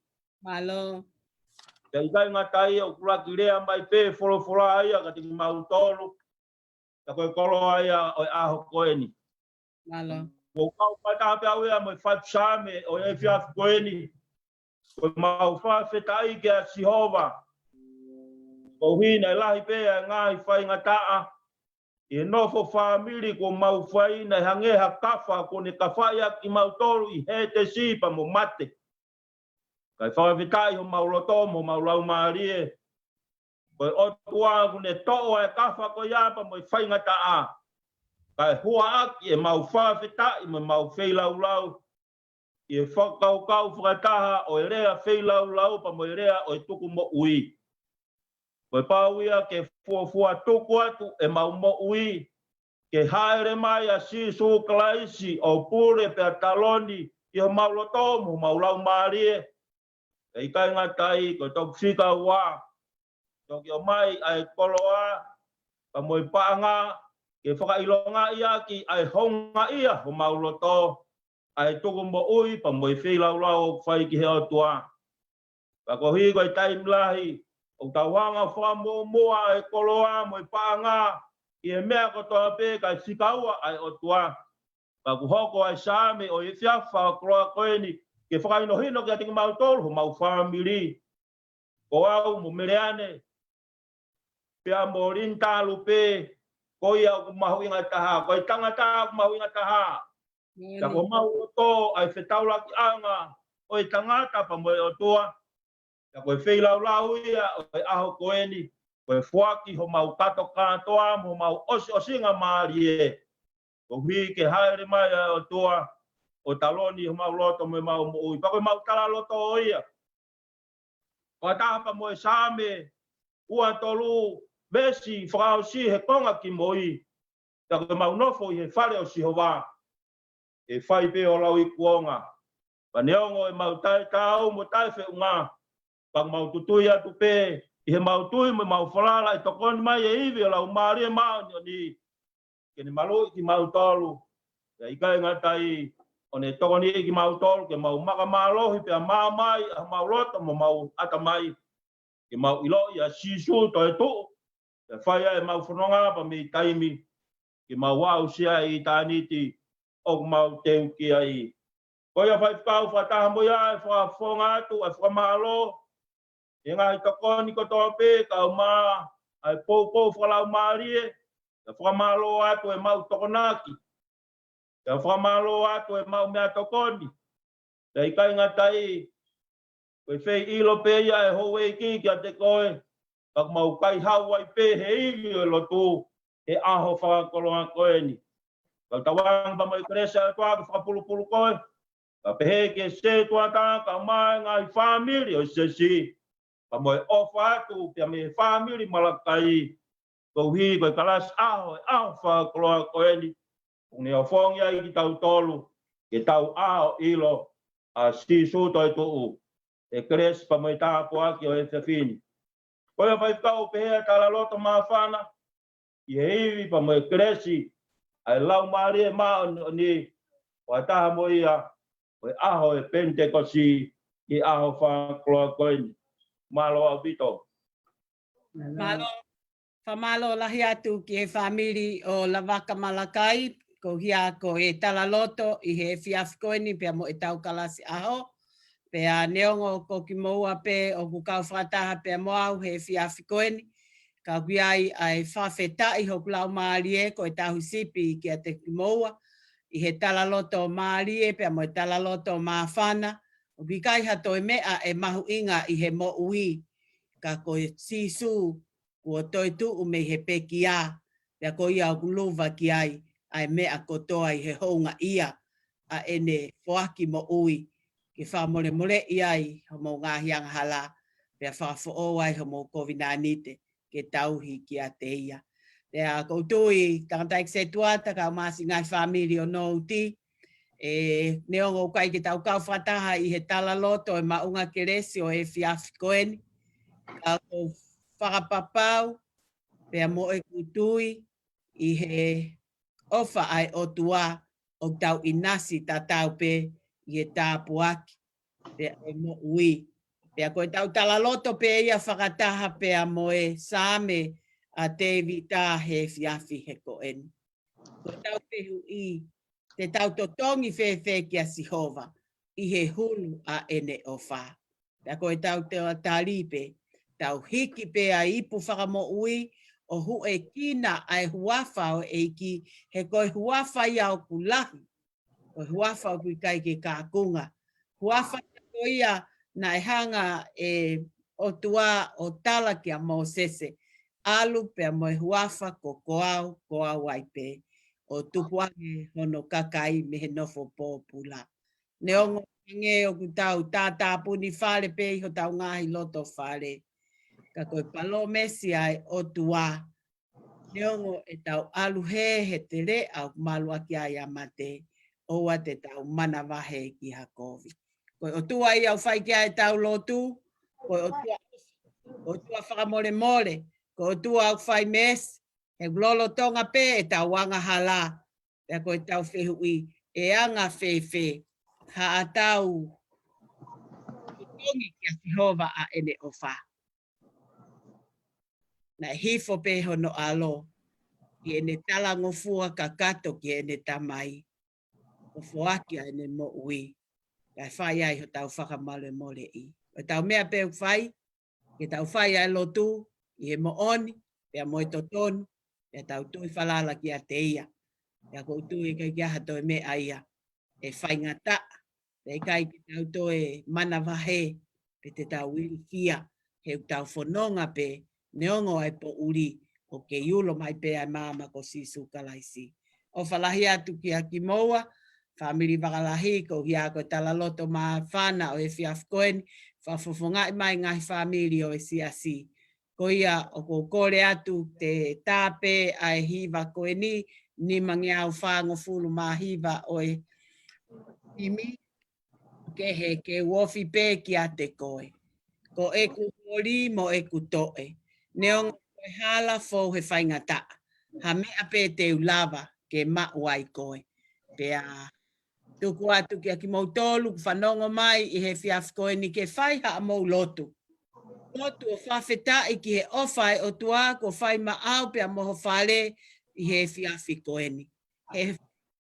Pea ʻikai ngata ai ʻoku laki lea mai pē folofola ia kiate kimautolu. Pea ko e koloa ia ʻo e ʻaho ko eni. Kuo u kau fakataha pē au ia mo e faifekau Saame ʻo e efiafi ko eni. Ko ʻemau fakafetaʻi kia Sihova. Koeʻuhi naʻe lahi pē ʻa e ngaahi faingataʻa ʻi he nofo fāmili kuo mau fai, naʻe hangē ha kafa kuo ne kafaʻi ʻaki kimautolu ʻi hētesi pea mo mate. Kae fakafetaʻi homau loto mo homau laumālie. Ko e ʻOtua kuo ne toʻo ʻa e kafa ko ia pea mo e faingataʻa. Kae hua ʻaki ʻemau fakafetaʻi mo ʻemau feilaulau ʻi he fakakaukau fakataha ʻo e lea feilaulau pea mo e lea ʻo e tuku moʻui. Ko e pau ia ke fuofua tuku atu ʻemau moʻui ke hāʻele mai ʻa Sīsū Kalaisi ʻo pule pea taloni ʻi homau loto mo homau laumālie. Pea ʻikai ngata ai, ko e toki fika ua, toki ʻomai ʻa e koloa pea mo e paʻanga ke fakaʻilongaʻi ʻaki ʻa e houngaʻia homau loto, ʻa e tuku moʻui pea mo e feilaulau ʻoku fai ki he ʻOtua. Pea koeʻuhi ko e taimi lahi ʻoku tau hanga ʻo fakamuʻomuʻa ʻa e koloa mo e paʻanga ʻi he meʻa kotoa pē kae fika ua ʻa e ʻOtua. Pea kuo hoko ʻa e Saame ʻo e efiafi fakakoloa ko eni ke fakahinohino kiate kimautolu homau fāmili. Ko au mo Meleane, pea mo Linitalu pē, ko ia ʻoku mahuʻinga taha, ko e tangata ʻoku mahuʻinga taha. Pea ko homau loto ʻa e fetaulakiʻanga ʻo e tangata pea mo e ʻOtua. Pea ko e feilaulau ia ʻo e ʻaho ko eni, ko e foaki homau kātokātoa mo homau ʻosiʻosingamālie. Koeʻuhi ke hāʻele mai ʻa e ʻOtua ʻo taloni homau loto mo ʻemau moʻui. Pea ko ʻemau talaloto ia. Fakataha pea mo e Saame ua tolu, veesi fakaʻosi he konga kimui. Pea ko ʻemau nofo ʻi he fale ʻo Sihova, ʻe fai pē ʻo lauikuonga. Pea neongo ʻemau taʻetaau mo taʻefeʻunga, pea ʻoku mau tutui atu pē ʻi heʻemau tui mo ʻemau falala ʻe tokoni mai e ivi ʻo e Laumālie Māʻoniʻoni ke ne maluʻi kimautolu. Pea ʻikai ngata ai, ʻo ne tokoniʻi kimautolu ke mau makamālohi pea maama ʻa homau loto mo homau ʻatamai, ke mau ʻiloʻi ʻa Sīsū toetuʻu, pea fai ai ʻemau fononga pea mei taimi, ke mau aʻusia ʻa e ʻitāniti ʻoku mau teu ki ai. Ko ia Faifekau, fakataha mo ia ʻe fakafofonga atu ʻa e fakamālō ʻi he ngaahi tokoni kotoa pē, kae ʻumaʻā ʻa e poupou fakalaumālie, ʻa e fakamālō atu ʻemau tokonaki, ʻa e fakamālō atu ʻemau meʻatokoni. Pea ʻikai ngata ai, ko e feiʻilo pē ia ʻa e houʻeiki kiate koe, ka ʻoku mau kaihaʻu ai pē he ivi ʻo e lotu he ʻaho fakakoloa ko eni. Kau tauange pea mo e kelesi ʻa e ʻOtua ke fakapulupulu koe, kae pehē ki he sētuata kae ʻumaʻā e ngaahi fāmili ʻo e siasi, pea mo e ʻofa atu pea mei he fāmili Malakai, koeʻuhi ko e kalasi ʻaho, e ʻaho fakakoloa ko eni, ʻoku ne ofongi ai kitautolu ke tau ʻaʻo ʻilo ʻa Sīsū toetuʻu, e kelesi pea mo e tāpuaki ʻo e efiafi ni. Ko ia, Faifekau, ʻoku pehē ʻa e talaloto māfana, ʻi he ivi pea mo e kelesi ʻa e Laumālie Māʻoniʻoni, ʻo ʻataha mo ia ʻo e ʻaho ʻo e Penitekosi, ʻi he ʻaho fakakoloa ko eni. Mālō ʻaupito. Mālō. Fakamālō lahi atu ki he fāmili ʻo Lavaka Malakai, koeʻuhi ko e talaloto ʻi he efiafi ko eni pea mo ʻetau kalasi ʻaho. Pea neongo ko kimoua pē ʻoku kau fakataha pea mo au he efiafi ko eni, ka ʻoku ʻi ai ʻa e fakafetaʻi hoku laumālie ko e tauhi sipi kiate kimoua ʻi he talaloto mālie pea mo e talaloto māfana. ʻOku ʻikai ha toe meʻa ʻe mahuʻinga ʻi he moʻui, ka ko Sīsū kuo toetuʻu mei he pekia, pea ko ia ʻoku luva ki ai ʻa e meʻa kotoa ʻi he houngaʻia ʻa ʻene foaki moʻui, ke fakamolemoleʻi ai homou ngaahi angahala, pea fakafoʻou ai homou kovinānite ke tauhi kiate ia. Pea ʻoku ou tui, tangataʻeiki sētuata kae ʻumaʻā siʻi ngaahi fāmili ʻo Nouti, ʻe, neongo ʻoku ʻikai ke tau kau fakataha ʻi he talaloto ʻo e maʻunga kelesi ʻo e efiafi ko eni, ka ʻoku ou fakapapau pea mo ʻeku tui ʻi he ʻofa ʻa e ʻOtua ʻoku tau ʻinasi tatau pē ʻi he tāpuaki pea ʻo e moʻui. Pea ko ʻetau talaloto pē ia fakataha pea mo e Saame ʻa Tēvita he efiafi he ko eni. Ko ʻetau fehuʻi, te tau totongi fēfē kia Sihova ʻi he hulu ʻa ʻene ʻofa? Pea ko ʻetau te-, tali pē, tau hiki pē ʻa e ipu fakamoʻui ʻo huʻekina ʻa e huafa ʻo e ʻEiki, he ko e huafa ia ʻoku lahi, ko e huafa ʻoku ʻikai ke kākunga. Huafa ia ko ia naʻe hanga ʻe he ʻOtua ʻo tala kia Mōsese, ʻalu pea mo e huafa ko Ko Au, Ko Au Ai Pē, ʻo tukuange hono kakai mei he nofo pōpula. Neongo hangē ʻoku tau tātāpuni fale pē ʻi hotau ngaahi loto fale, ka ko e palōmesi ʻa e ʻOtua, neongo ʻetau ʻalu hē he teleʻa ʻoku maluʻaki ai ʻa mate, ʻoua te tau manavahē ki ha kovi. Ko e ʻOtua ia ʻoku fai ki ai ʻetau lotu, ko e ʻOtua, ʻOtua fakamolemole, ko e ʻOtua ʻoku fai meesi, he ʻoku lolotonga pē ʻetau angahala. Pea ko ʻetau fehuʻi, ʻe anga fēfē haʻatau totongi kia Sihova ʻa ʻene ʻofa? Naʻe hifo pē hono ʻAlo ʻi heʻene talangofua kakato ki heʻene Tamai, ʻo foaki ʻa ʻene moʻui, kae fai ai hotau fakamolemoleʻi. Ko ʻetau meʻa pē ʻoku fai, ke tau fai ʻa e lotu ʻi he moʻoni pea mo e totonu, pea tau tui falala kiate ia. Pea ʻoku ou tui ʻe ʻikai ke ʻi ai ha toe meʻa ia ʻe faingataʻa, pea ʻikai ke tau toe manavahē, pe te tau ilifia, he ʻoku tau fononga pē, neongo ʻa e poʻuli, ʻoku kei ulo mai pē ʻa e maama ko Sīsū Kalaisi. ʻOfa lahi atu kia kimoua, fāmili Vakalahi, koeʻuhi ko e talaloto māfana ʻo e efiafi ko eni, fakafofongaʻi mai ngaahi fāmili ʻo e siasi. Ko ia ʻoku ou kole atu te tāpē ʻa e hiva ko eni, nimangeau fāngofulu mā hiva ʻo e himi, ke he ke u ofi pē kiate koe. Ko ʻeku holi mo ʻeku toʻe. Neongo ko e hala fou he faingataʻa, ha meʻa pē te u lava ke maʻu ai koe. Pea tuku atu kia kimoutolu ʻoku fanongo mai ʻi he efiafi ko eni ke fai haʻamou lotu. Lotu ʻo fakafetaʻi ki he ʻofa ʻa e ʻOtua kuo fai maʻau pea mo ho fale ʻi he efiafi ko eni. He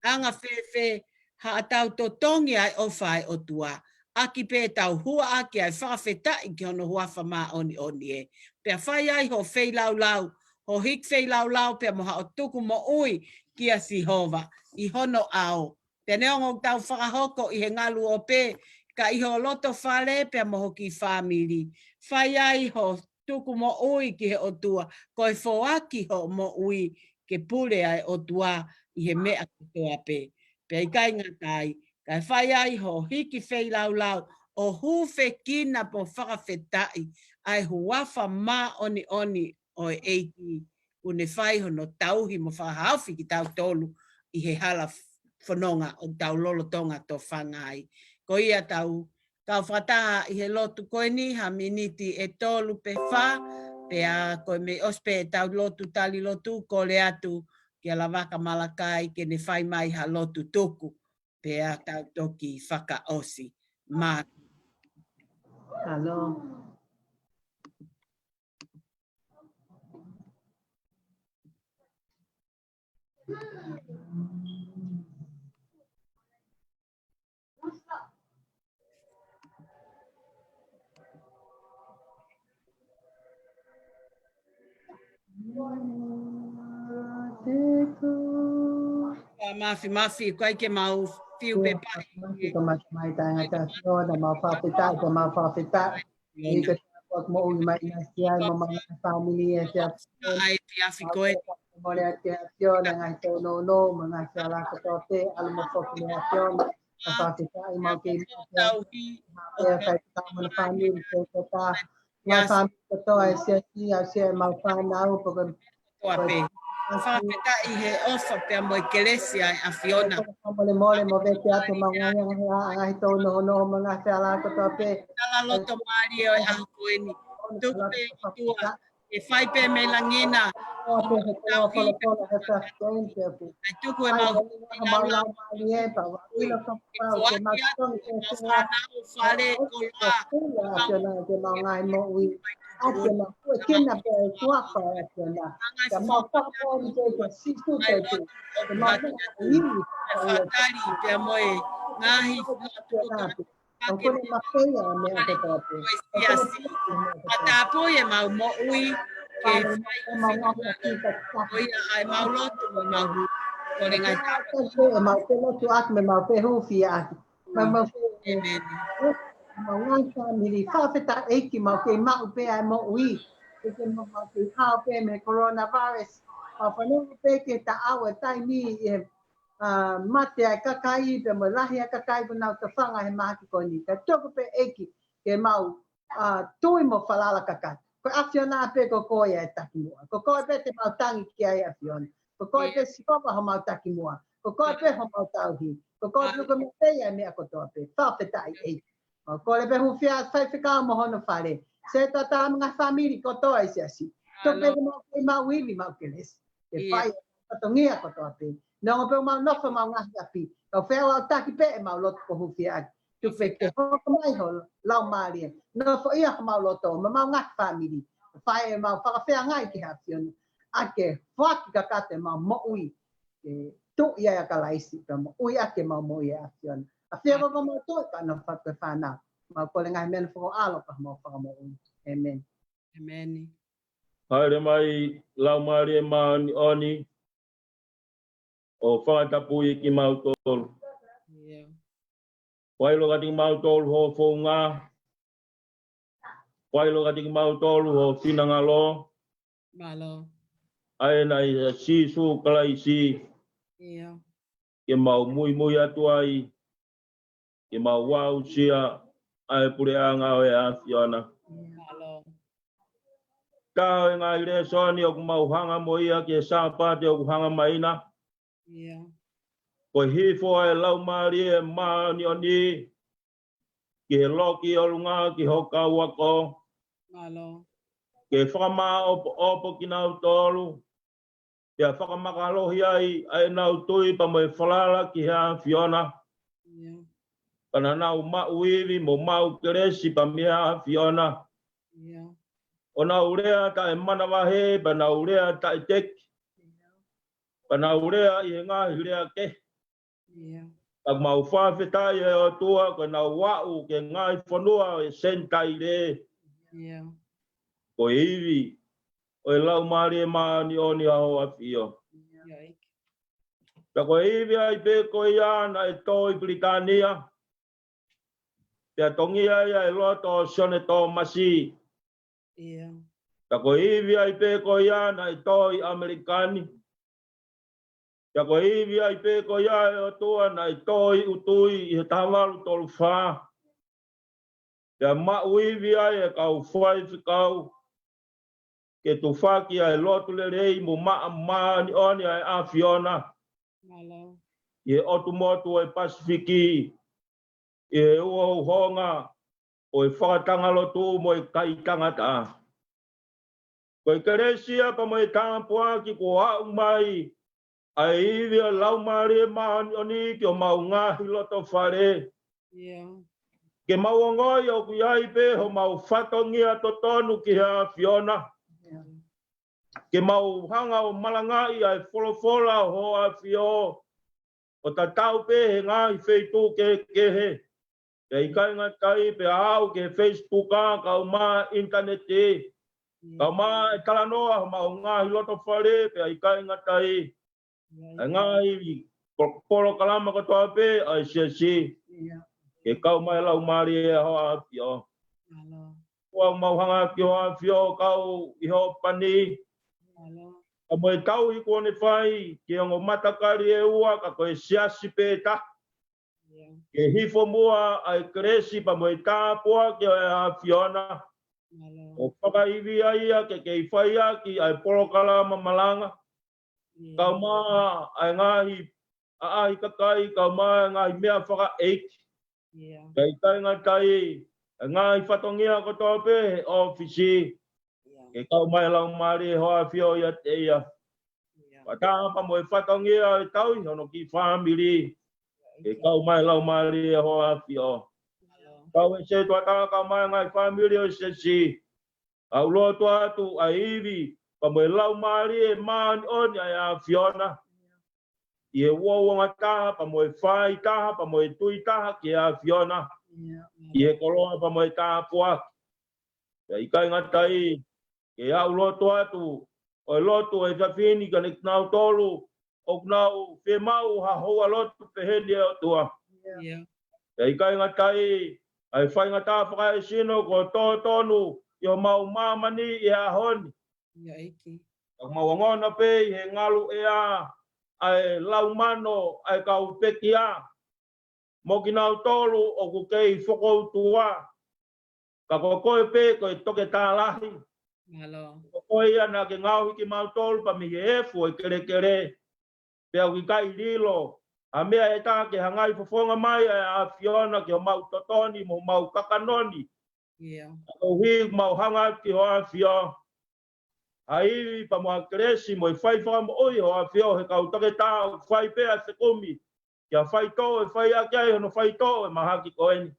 anga fēfē haʻatau totongi ʻa e ʻofa ʻa e ʻOtua, ʻaki pē ʻetau hua ʻaki ʻa e fakafetaʻi ki hono huafa māʻoniʻoni ē. Pea fai ai ho feilaulau, ho hiki feilaulau pea mo haʻo tuku moʻui kia Sihova ʻi hono ʻao. Pea neongo ʻoku tau fakahoko ʻi he ngalu ope, ka ʻi ho loto fale pea mo ho kiʻi fāmili, fai ai ho tuku moʻui ki he ʻOtua, ko e foaki hoʻo moʻui ke pule ʻa e ʻOtua ʻi he meʻa kotoa pē. Pea ʻikai ngata ai, kae fai ai hoʻo hiki feilaulau ʻo hūfekina pea fakafetaʻi ʻa e huafa māʻoniʻoni ʻo e ʻEiki, kuo ne fai hono tauhi mo fakahaofi kitautolu ʻi he hala fononga ʻoku tau lolotonga tofanga ai. Ko ia tau kau fakataha ʻi he lotu ko eni ha miniti ʻe tolu pe fā, pea ko e mei ʻosi pē ʻetau lotu tali lotu, kole atu kia Lavaka Malakai ke ne fai mai ha lotu tuku, pea tau toki fakaʻosi. Mā. Halo. Ka mafi, mafi, ko ai ke mau fiu pē pale. Mafi, ka mafi mai, tā ngata, ʻAfiona, mau fakafetaʻi, ka mau fakafetaʻi. ʻIo, ʻikai ke te moʻui mai ʻinasi ai, mo e ngaahi fāmili ʻi he ʻaho ni. ʻAi, ʻafiafi ko ē. Mole atu ki he ʻAfiona, ngaahi tōnounou, mo e ngaahi ala kotoa pē, ʻalu mo foki mei he ʻAfiona. Ka fakafetaʻi mau kei mau pea. Tauhi. Pea fai ka mo e fāmili, pea ko tā. Ngaahi fāmili kotoa ʻa e siasi, ʻa e siasi mau fānau, pea ko kotoa pē. Fakafetaʻi he ʻofa pea mo e kelesi ʻa e ʻAfiona. Mole mole mo vete atu mau ngaahi, ngaahi, ngaahi tōnounou mo e ngaahi ala kotoa pē. Tala loto mālie ʻo e ʻaho ko eni. Tuku pē ʻOtua, ʻe fai pē mei langi na. ʻO te he koloa koloa koloa he fasi ko eni te pu. ʻAi tuku e mau. Mau lau mālie pea ua. ʻIlo ka pau ke mau tongi ke mau fānau fale koloa. Ke mau ngaahi moʻui. ʻAi ke mau kue kina pē e kuafa ʻa e ʻAfiona. Ke mau fakamoʻoni pē kia Sīsū pē. Ke mau meʻa ʻi he ʻEiki. Fakatali pea mo e ngaahi ʻAfiona pē. ʻOku ne mafeia ʻa e meʻa kotoa pē. Siasi. Ka tāpui e mau moʻui. Ke fai e mau ngaahi ʻapi ka ko ia ʻa e mau lotu mo e mau hu. Ko e ngaahi tāpui. E mau pē lotu atu mo e mau pē hūfia atu. Mau, mau, ʻēmeni. Mau ngaahi fāmili, fakafetaʻi ʻEiki mau kei maʻu pē ʻa e moʻui. Ke ke mau, mau kei hao pē mei he coronavirus. Mau fanongo pē ki he taʻau e taimi ʻi he, ā, mate ʻa e kakai, pea mo e lahi ʻa e kakai kuo nau tofanga he mahaki ko eni. Ka tuku pē ʻEiki, ke mau, ā, tui mo falala kakato. Ko e ʻAfiona pē ko koe ʻa e takimuʻa. Ko koe pē te mau tangi ki ai ʻAfiona. Ko koe pē Sihova homau takimuʻa. Ko koe pē homau tauhi. Ko koe pē ko e mafeia e meʻa kotoa pē. Fakafetaʻi ʻEiki. Mau kole pē hūfia ʻa e faifekau mo hono fale. Setuata mo e ngaahi fāmili kotoa ʻi he siasi. Tuku pē ke mau kei mau ivi mau kelesi. Ke fai e fatongia kotoa pē. Neongo pē ʻoku mau nofo ʻi he mau ngaahi ʻapi. Kau feʻauaki pē ʻemau lotu ko e hūfia ʻaki. Tuku pē ke hoko mai ho Laumālie. Nofoʻia homau loto, mo ʻemau ngaahi fāmili. Fai ʻemau fakafeangai ki he ʻAfiona. ʻA ke foaki kakato ʻemau moʻui. Ke tuʻi ai ʻa Kalaisi, pea moʻui ʻaki ʻemau moʻui ʻe ʻAfiona. ʻAfio ko homau tuʻi, pea nofo atu e fānau. Mau kole ngaahi meʻa ni fakaʻalo ka mau fakamoʻui. ʻĒmeni. ʻĒmeni. Haʻele mai Laumālie Māʻoniʻoni, ʻo fakatapui kimautolu. ʻIo. Fai ʻilo kiate kimautolu ho founga. Fai ʻilo kiate kimautolu ho finangalo. Mālō. ʻA ē naʻe ʻia Sīsū Kalaisi. ʻIo. Ke mau muimui atu ai. Ke mau aʻusia ʻa e puleʻanga ʻo e ʻAfiona. Mālō. Taha ʻo e ngaahi lēsoni ʻoku mau hanga mo ia ki he Sāpate ʻoku hanga mai na. ʻIo. Ko e hifo ʻa e Laumālie Māʻoniʻoni ki he loki ʻolunga ki ho kau ako. Mālō. Ke fakamāʻopoʻopo kinautolu. Pea fakamālohi ai ʻa ʻenau tui pea mo e falala ki he ʻAfiona. ʻIo. Ka naʻa nau maʻu ivi mo maʻu kelesi pea mei he ʻAfiona. ʻIo. ʻO nau lea taʻemanavahē, pea nau lea taʻeteki. ʻIo. Pea nau lea ʻi he ngaahi lea kehe. ʻIo. Ka mau fakafetaʻi ʻe ʻOtua ko ʻenau aʻu ki he ngaahi fonua ʻo e Senitaile. ʻIo. Ko e ivi ʻo e Laumālie Māʻoniʻoni ʻa ho ʻAfio. ʻIo. Pea ko e ivi ai pē ko ia naʻe tō ʻi Pilitānia. Pea tongia ai ʻa e loto ʻo Sione Tōmasi. ʻIo. Ka ko e ivi ai pē ko ia naʻe tō ʻi ʻAmelika ni. Ka ko e ivi ai pē ko ia ʻe ʻOtua naʻe tō ʻi ʻUtui ʻi he taha valu tolu fā. Pea maʻu ivi ai e kau faifekau ke tufaki ʻa e lotu lelei mo maʻa māʻoniʻoni ʻa e ʻAfiona ʻi he ʻotu motu ʻo e Pasifiki, ʻi he uhouhonga ʻo e fakatanga lotu mo e kai tangata. Ko e kelesi ia pea mo e tāpuaki kuo aʻu mai ʻa e ivi ʻa e Laumālie Māʻoniʻoni ki homau ngaahi loto fale. Ke mau ongoʻi ʻoku ʻi ai pē homau fatongia totonu ki he ʻAfiona. Ke mau hanga ʻo malangaʻi ʻa e folofola ʻo ho ʻAfio ʻo tatau pē he ngaahi feituʻu kehekehe. Pea ʻikai ngata ai pea aʻu ki he Facebook ʻa e kau mai ʻinitaneti. Kau mai e talanoa homau ngaahi loto fale pea ʻikai ngata ai ʻa e ngaahi po-, polokalama kotoa pē ʻa e siasi. Ke kau mai Laumālie ʻa ho ʻAfio. Kuo mau hanga ki ho ʻAfio kau ʻi ho pani. Ka mo e tauhi kuo ne fai ki he ongo matakali ʻe ua ka ko e siasi pē taha. Ke hifo muʻa ʻa e kelesi pea mo e tāpuaki ʻa e ʻAfiona. ʻO fakaivia ia ke kei fai ʻaki ʻa e polokalama malanga. Kau mai ʻa e ngaahi ʻaʻahi kakai, kau mai ʻa e ngaahi meʻa fakaʻeiki. Pea ʻikai ngata ai, ʻa e ngaahi fatongia kotoa pē he ʻōfisi. Ke kau mai Laumālie ho ʻAfio ʻiate ia. Fakataha pea mo e fatongia ʻe tauhi hono kiʻi fāmili. Ke kau mai Laumālie ho ʻAfio. Kau e setuata kau mai ngaahi fāmili ʻo e siasi. ʻOku ou lotu atu ʻa e ivi pea mo e Laumālie Māʻoniʻoni ʻa e ʻAfiona. ʻI he uouangataha pea mo e faitaha pea mo e tuitaha ki he ʻAfiona. ʻI he koloa pea mo e tāpuaki. Pea ʻikai ngata ai, ke ʻoatu e lotu atu, ʻo e lotu ʻa e efiafi ni kia kinautolu ʻoku nau fiemaʻu ha houa lotu pehē ni ʻe ʻOtua. Pea ʻikai ngata ai, ʻa e faingataʻa fakaesino kuo tō tonu ʻi homau māmani ʻi he ʻaho ni. Ka mau ongona pē ʻi he ngalu ʻea ʻa e laumano ʻa e kau pekia. Mo kinautolu ʻoku kei fokoutua. Ka ko koe pē ko e toketā lahi. Ko koe ia naʻa ke ngaohi kimautolu pea mei he efu ʻo e kelekele. Pea ʻoku ʻikai lilo ha meʻa ʻe taha ke hanga ʻo fofonga mai ʻa e ʻAfiona ki homau totonu mo homau kakano ni. Ka koeʻuhi mau hanga ki ho ʻAfio. ʻA e ivi pea mo e kelesi mo e fai fakamoʻui ho ʻAfio he kau toketā ʻoku fai pē ʻa e fekumi. Ki ha faitoʻo ʻe fai ʻaki ai hono faitoʻo ʻo e mahaki ko eni.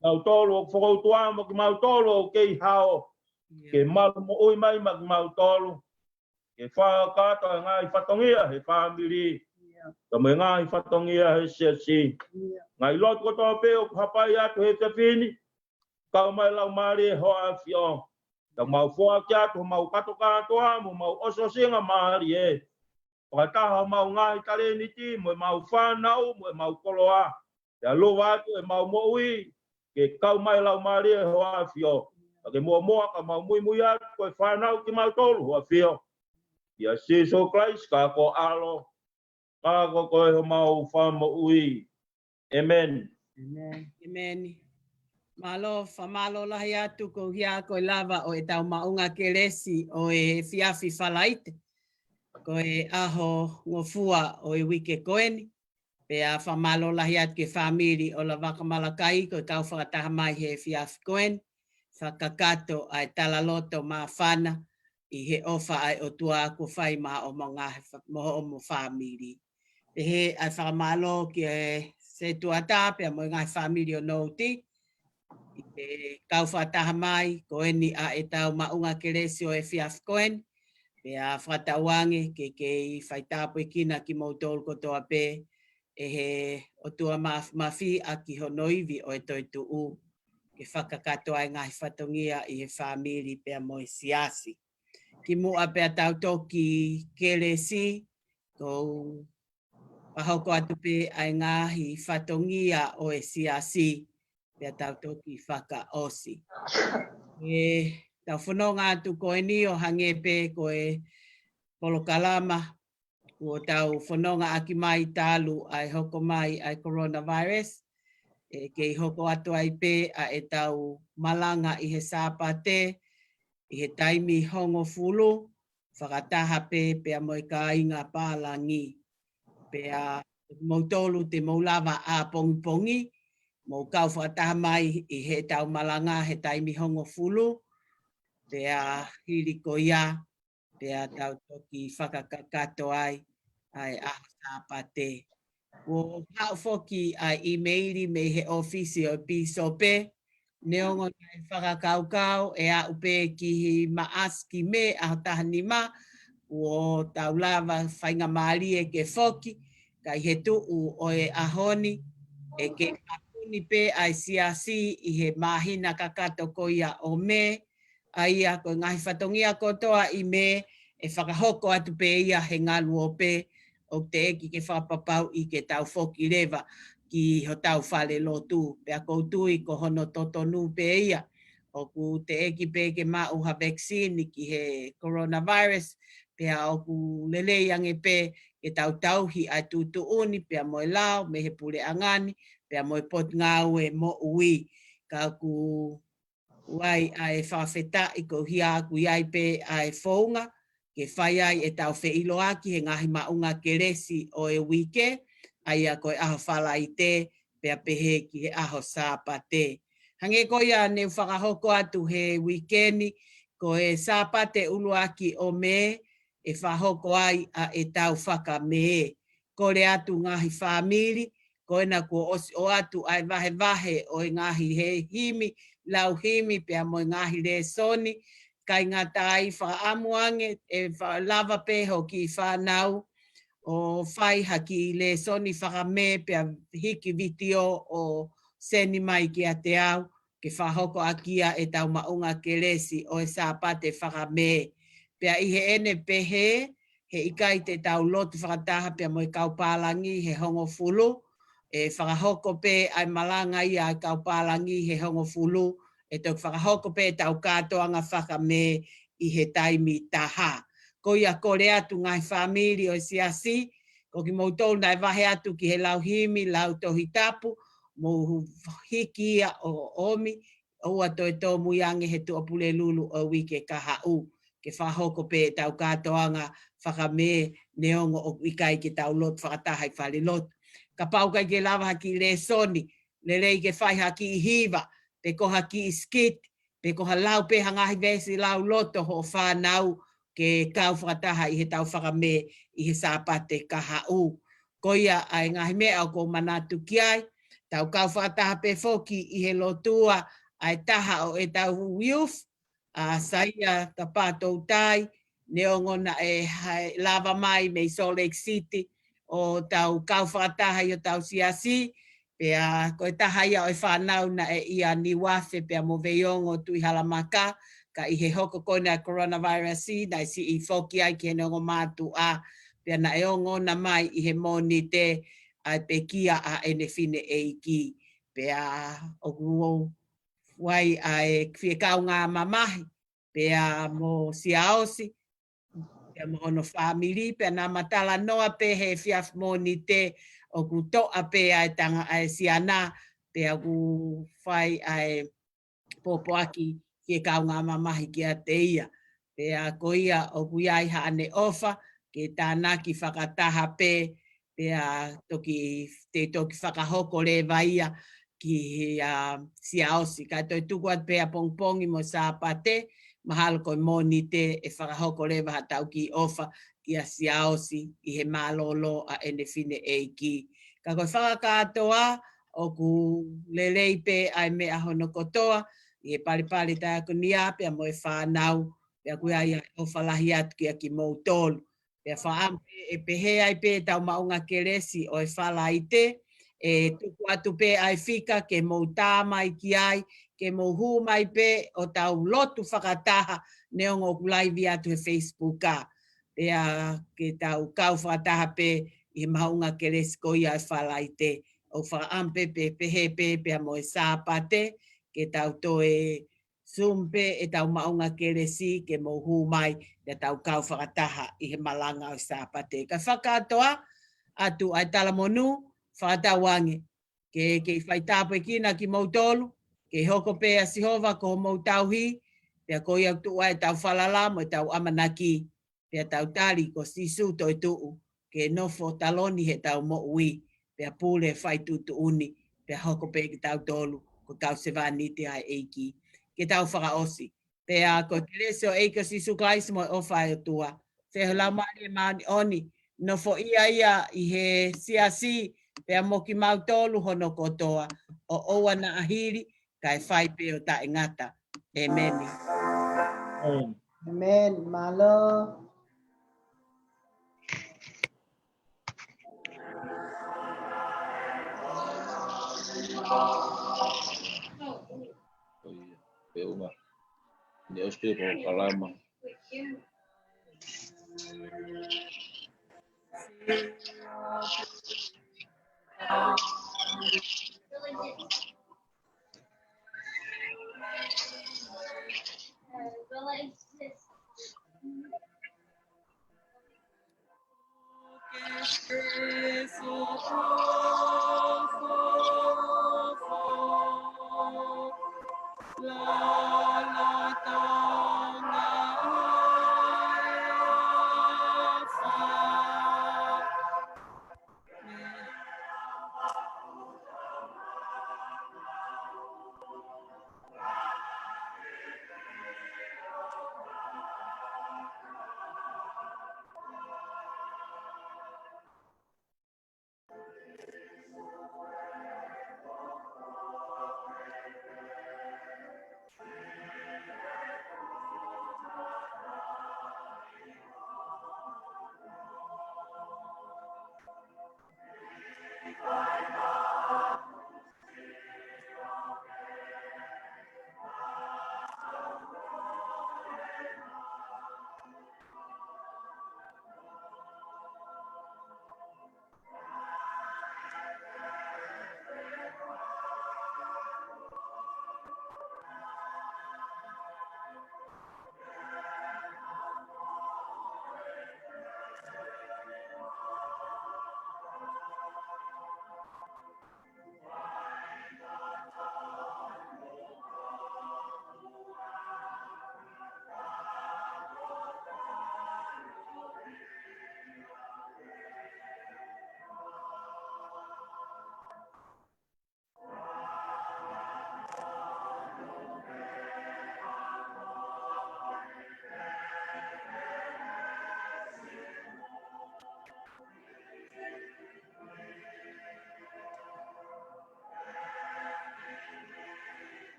Kinautolu ʻoku fokoutua mo kimautolu ʻoku kei hao. Ke malu moʻui mai maʻa kimautolu. Ke fakakakato ʻa e ngaahi fatongia he fāmili. Ka mo e ngaahi fatongia he siasi. Ngaahi lotu kotoa pē ʻoku hapai atu he efiafi ni. Kau mai Laumālie ho ʻAfio. Ka mau foaki atu homau kātoa kātoa mo homau ʻosiʻosingamālie. Fakataha homau ngaahi talēniti mo ʻemau fānau mo ʻemau koloa. Pea lava atu ʻemau moʻui ke kau mai Laumālie ho ʻAfio. Ka ke muʻomuʻa ka mau muimui atu ko e fānau kimautolu ho ʻAfio. ʻIa Sīsū Kalaisi ko ho ʻAlo. Ka ko koe homau Fakamoʻui. ʻĒmeni. ʻĒmeni. Mālō, fakamālō lahi atu ko ia ko e lava ʻo ʻetau maʻunga kelesi ʻo e efiafi Falaite. Ko e ʻaho ngofua ʻo e uike ko eni. Pea fakamālō lahi atu ki he fāmili ʻo Lavaka Malakai ko e kau fakataha mai he efiafi ko eni. Fakakakato ʻa e talaloto māfana ʻi he ʻofa ʻa e ʻOtua kuo fai maʻa hoʻomo ngaahi fa-, mo hoʻomo fāmili. Pehē ʻa e fakamālō ki he setuata pea mo e ngaahi fāmili ʻo Nouti. ʻI he kau fakataha mai, ko eni ʻa ʻetau maʻunga kelesi ʻo e efiafi ko eni. Pea fakatauange ke kei faitāpuekina kimoutolu kotoa pē ʻe he ʻOtua maf-, mafimafi ʻaki hono ivi ʻo e toetuʻu. Ke fakakakato ʻa e ngaahi fatongia ʻi he fāmili pea mo e siasi. Kimuʻa pea tau toki kelesi, ʻoku ou fakahoko atu pē ʻa e ngaahi fatongia ʻo e siasi, pea tau toki fakaʻosi. ʻE tau fononga atu ko eni ʻo hangē pē ko e polokalama kuo tau fononga ʻaki mai talu ʻa e hoko mai ʻa e coronavirus. ʻE kei hoko atu ai pē ʻa ʻetau malanga ʻi he Sāpate, ʻi he taimi hongofulu, fakataha pē pea mo e kāinga pālangi. Pea moutolu te mou lava ʻapongipongi, mou kau fakataha mai ʻi heʻetau malanga he taimi hongofulu, pea hili ko ia, pea tau toki fakakakato ai ʻa e ʻaho Sāpate. Kuo haʻu foki ʻa e ʻīmeili mei he ʻōfisi ʻo e pīsope, neongo naʻe fakakaukau ʻe aʻu pē ki he Maʻasi ki Mē ʻaho taha nima, kuo tau lava faingamālie ke foki, ka ʻi he tuʻu ʻo e ʻaho ni, ʻe kei makuni pē ʻa e siasi ʻi he māhina kakato ko ia ʻo Mē, ʻa ia ko e ngaahi fatongia kotoa ʻi Mē ʻe fakahoko atu pē ia he ngaluope, ʻoku teʻeki ke fakapapauʻi ke tau foki leva ki hotau fale lotu. Pea ʻoku ou tui ko hono totonu pē ia. ʻOku teʻeki pē ke maʻu ha vaccine ki he coronavirus, pea ʻoku lelei ange pē ke tau tauhi ʻa e tuʻutuʻuni pea mo e lao mei he puleʻanga ni, pea mo e Potungāue Moʻui. Ka ʻoku ʻi ai ʻa e fakafetaʻi ko ia ʻoku ʻi ai pē ʻa e founga ke fai ai ʻetau feʻiloaki he ngaahi maʻunga kelesi ʻo e uike, ʻa ia ko e ʻaho Falaite pea pehē ki he ʻaho Sāpate. Hangē ko ia ne u fakahoko atu he uike ni, ko e Sāpate ʻuluaki ʻo Mē ʻe fakahoko ai ʻa ʻetau fakamē. Kole atu ngaahi fāmili, ko ena kuo ʻosi ʻoatu ʻa e vahevahe ʻo e ngaahi he himi, lau himi pea mo e ngaahi lēsoni, kae ngata ai fakaʻamu ange ʻe fa-, lava pē hoʻo kiʻi fānau ʻo fai ha kiʻi lēsoni fakamē pea hiki vitiō ʻo seni mai kiate au, ke fakahoko ʻaki ia ʻetau maʻunga kelesi ʻo e Sāpate fakamē. Pea ʻi heʻene pehē, he ʻikai te tau lotu fakataha pea mo e kau pālangi he hongofulu, ʻe fakahoko pē ʻa e malanga ia ʻa e kau pālangi he hongofulu, ʻe toki fakahoko pē ʻetau kātoanga fakamē ʻi he taimi taha. Ko ia kole atu ngaahi fāmili ʻo e siasi, ko kimoutolu naʻe vahe atu ki he lau himi, lau Tohi Tapu, mou hiki ia ʻo ʻomi, ʻoua toe tōmui ange he Tuʻapulelulu ʻo e uike kahaʻu, ke fakahoko pē ʻetau kātoanga fakamē neongo ʻoku ʻikai ke tau lotu fakataha ʻi fale lotu. Kapau ʻoku ʻikai ke lava ha kiʻi lēsoni, lelei ke fai ha kiʻi hiva, pe ko ha kiʻi skit, pe ko ha lau pē ha ngaahi veesi lauloto hoʻo fānau ke kau fakataha ʻi heʻetau fakamē ʻi he Sāpate kahaʻu. Ko ia ʻa e ngaahi meʻa ʻoku ou manatu ki ai, tau kau fakataha pē foki ʻi he lotua ʻa e taha ʻo ʻetau youth, ʻa Saia Tapatoutai, neongo naʻe hae lava mai mei Salt Lake City ʻo tau kau fakataha ʻi hotau siasi, pea ko e taha ia ʻo e fānau naʻe ʻia Niuafe pea mo Veiongo Tuʻihalamaka, ka ʻi he hoko ko ena ʻa e coronavirus, naʻe siʻi foki ai ki heʻene ongo mātuʻa, pea naʻe ongona mai ʻi he Mōnite ʻa e pekia ʻa ʻene fineʻeiki. Pea ʻoku ou fai ʻa e fie kaungā mamahi, pea mo Siaosi, pea mo hono fāmili, pea naʻa ma talanoa pē he efiafi Mōnite ʻoku toʻa pē ʻa e tanga ʻa e siana, pea ʻoku fai ʻa e pōpoaki fie kaungā mamahi kiate ia. Pea ko ia ʻoku ʻi ai haʻane ʻofa ke tānaki fakataha pē, pea toki, te toki fakahoko leva ia kia Siaosi. Ka toe tuku atu pē ʻapongipongi mo Sāpate, mahalo ko e Mōnite ʻe fakahoko leva haʻatau kiʻi ʻofa kia Siaosi ʻi he mālōlō ʻa ʻene fineʻeiki. Ka ko e fakakātoa, ʻoku lelei pē ʻa e meʻa hono kotoa, ʻi he palepale taʻeakonia pea mo e fānau, pea ʻoku ʻi ai ʻa e ʻofa lahi atu kia kimoutolu. Pea fakaʻamu pē ʻe pehē ai pē ʻetau maʻunga kelesi ʻo e Falaite, ʻe tuku atu pē ʻa e fika ke mou tā mai ki ai, ke mou hū mai pē ʻo tau lotu fakataha, neongo ʻoku laivi atu he Facebook ā. Pea ke tau kau fakataha pē ʻi he maʻunga kelesi ko ia ʻo e Falaite. ʻOku fakaʻamu pē, pē, pehē pē, pea mo e Sāpate, ke tau toe Zoom pē ʻetau maʻunga kelesi ke mou hū mai, pea tau kau fakataha ʻi he malanga ʻo e Sāpate. Ka fakakātoa atu ʻa e talamonū, fakatauange ke, ke faitāpuekina kimoutolu, ke hoko pē ʻa Sihova ko homou tauhi, pea ko ia ʻoku tuʻu ai ʻetau falala mo ʻetau ʻamanaki, pea tau tali ko Sīsū toetuʻu, ke nofo taloni heʻetau moʻui, pea pule fai tuʻutuʻuni, pea hoko pē kitautolu ko e kau sevāniti ʻa e ʻEiki. Ke tau fakaʻosi. Pea ko e kelesi ʻo e ʻEiki ko Sīsū Kalaisi mo e ʻofa ʻa e ʻOtua, feohi ʻa e Laumālie Māʻoniʻoni, nofoʻia ia ʻi he siasi, pea mo kimautolu hono kotoa, ʻo ʻoua naʻa hili, kae fai pē ʻo taʻengata. ʻĒmeni. ʻĒmeni. Mālō. ʻIo, pea uma. Ni ʻosi pē polokalama.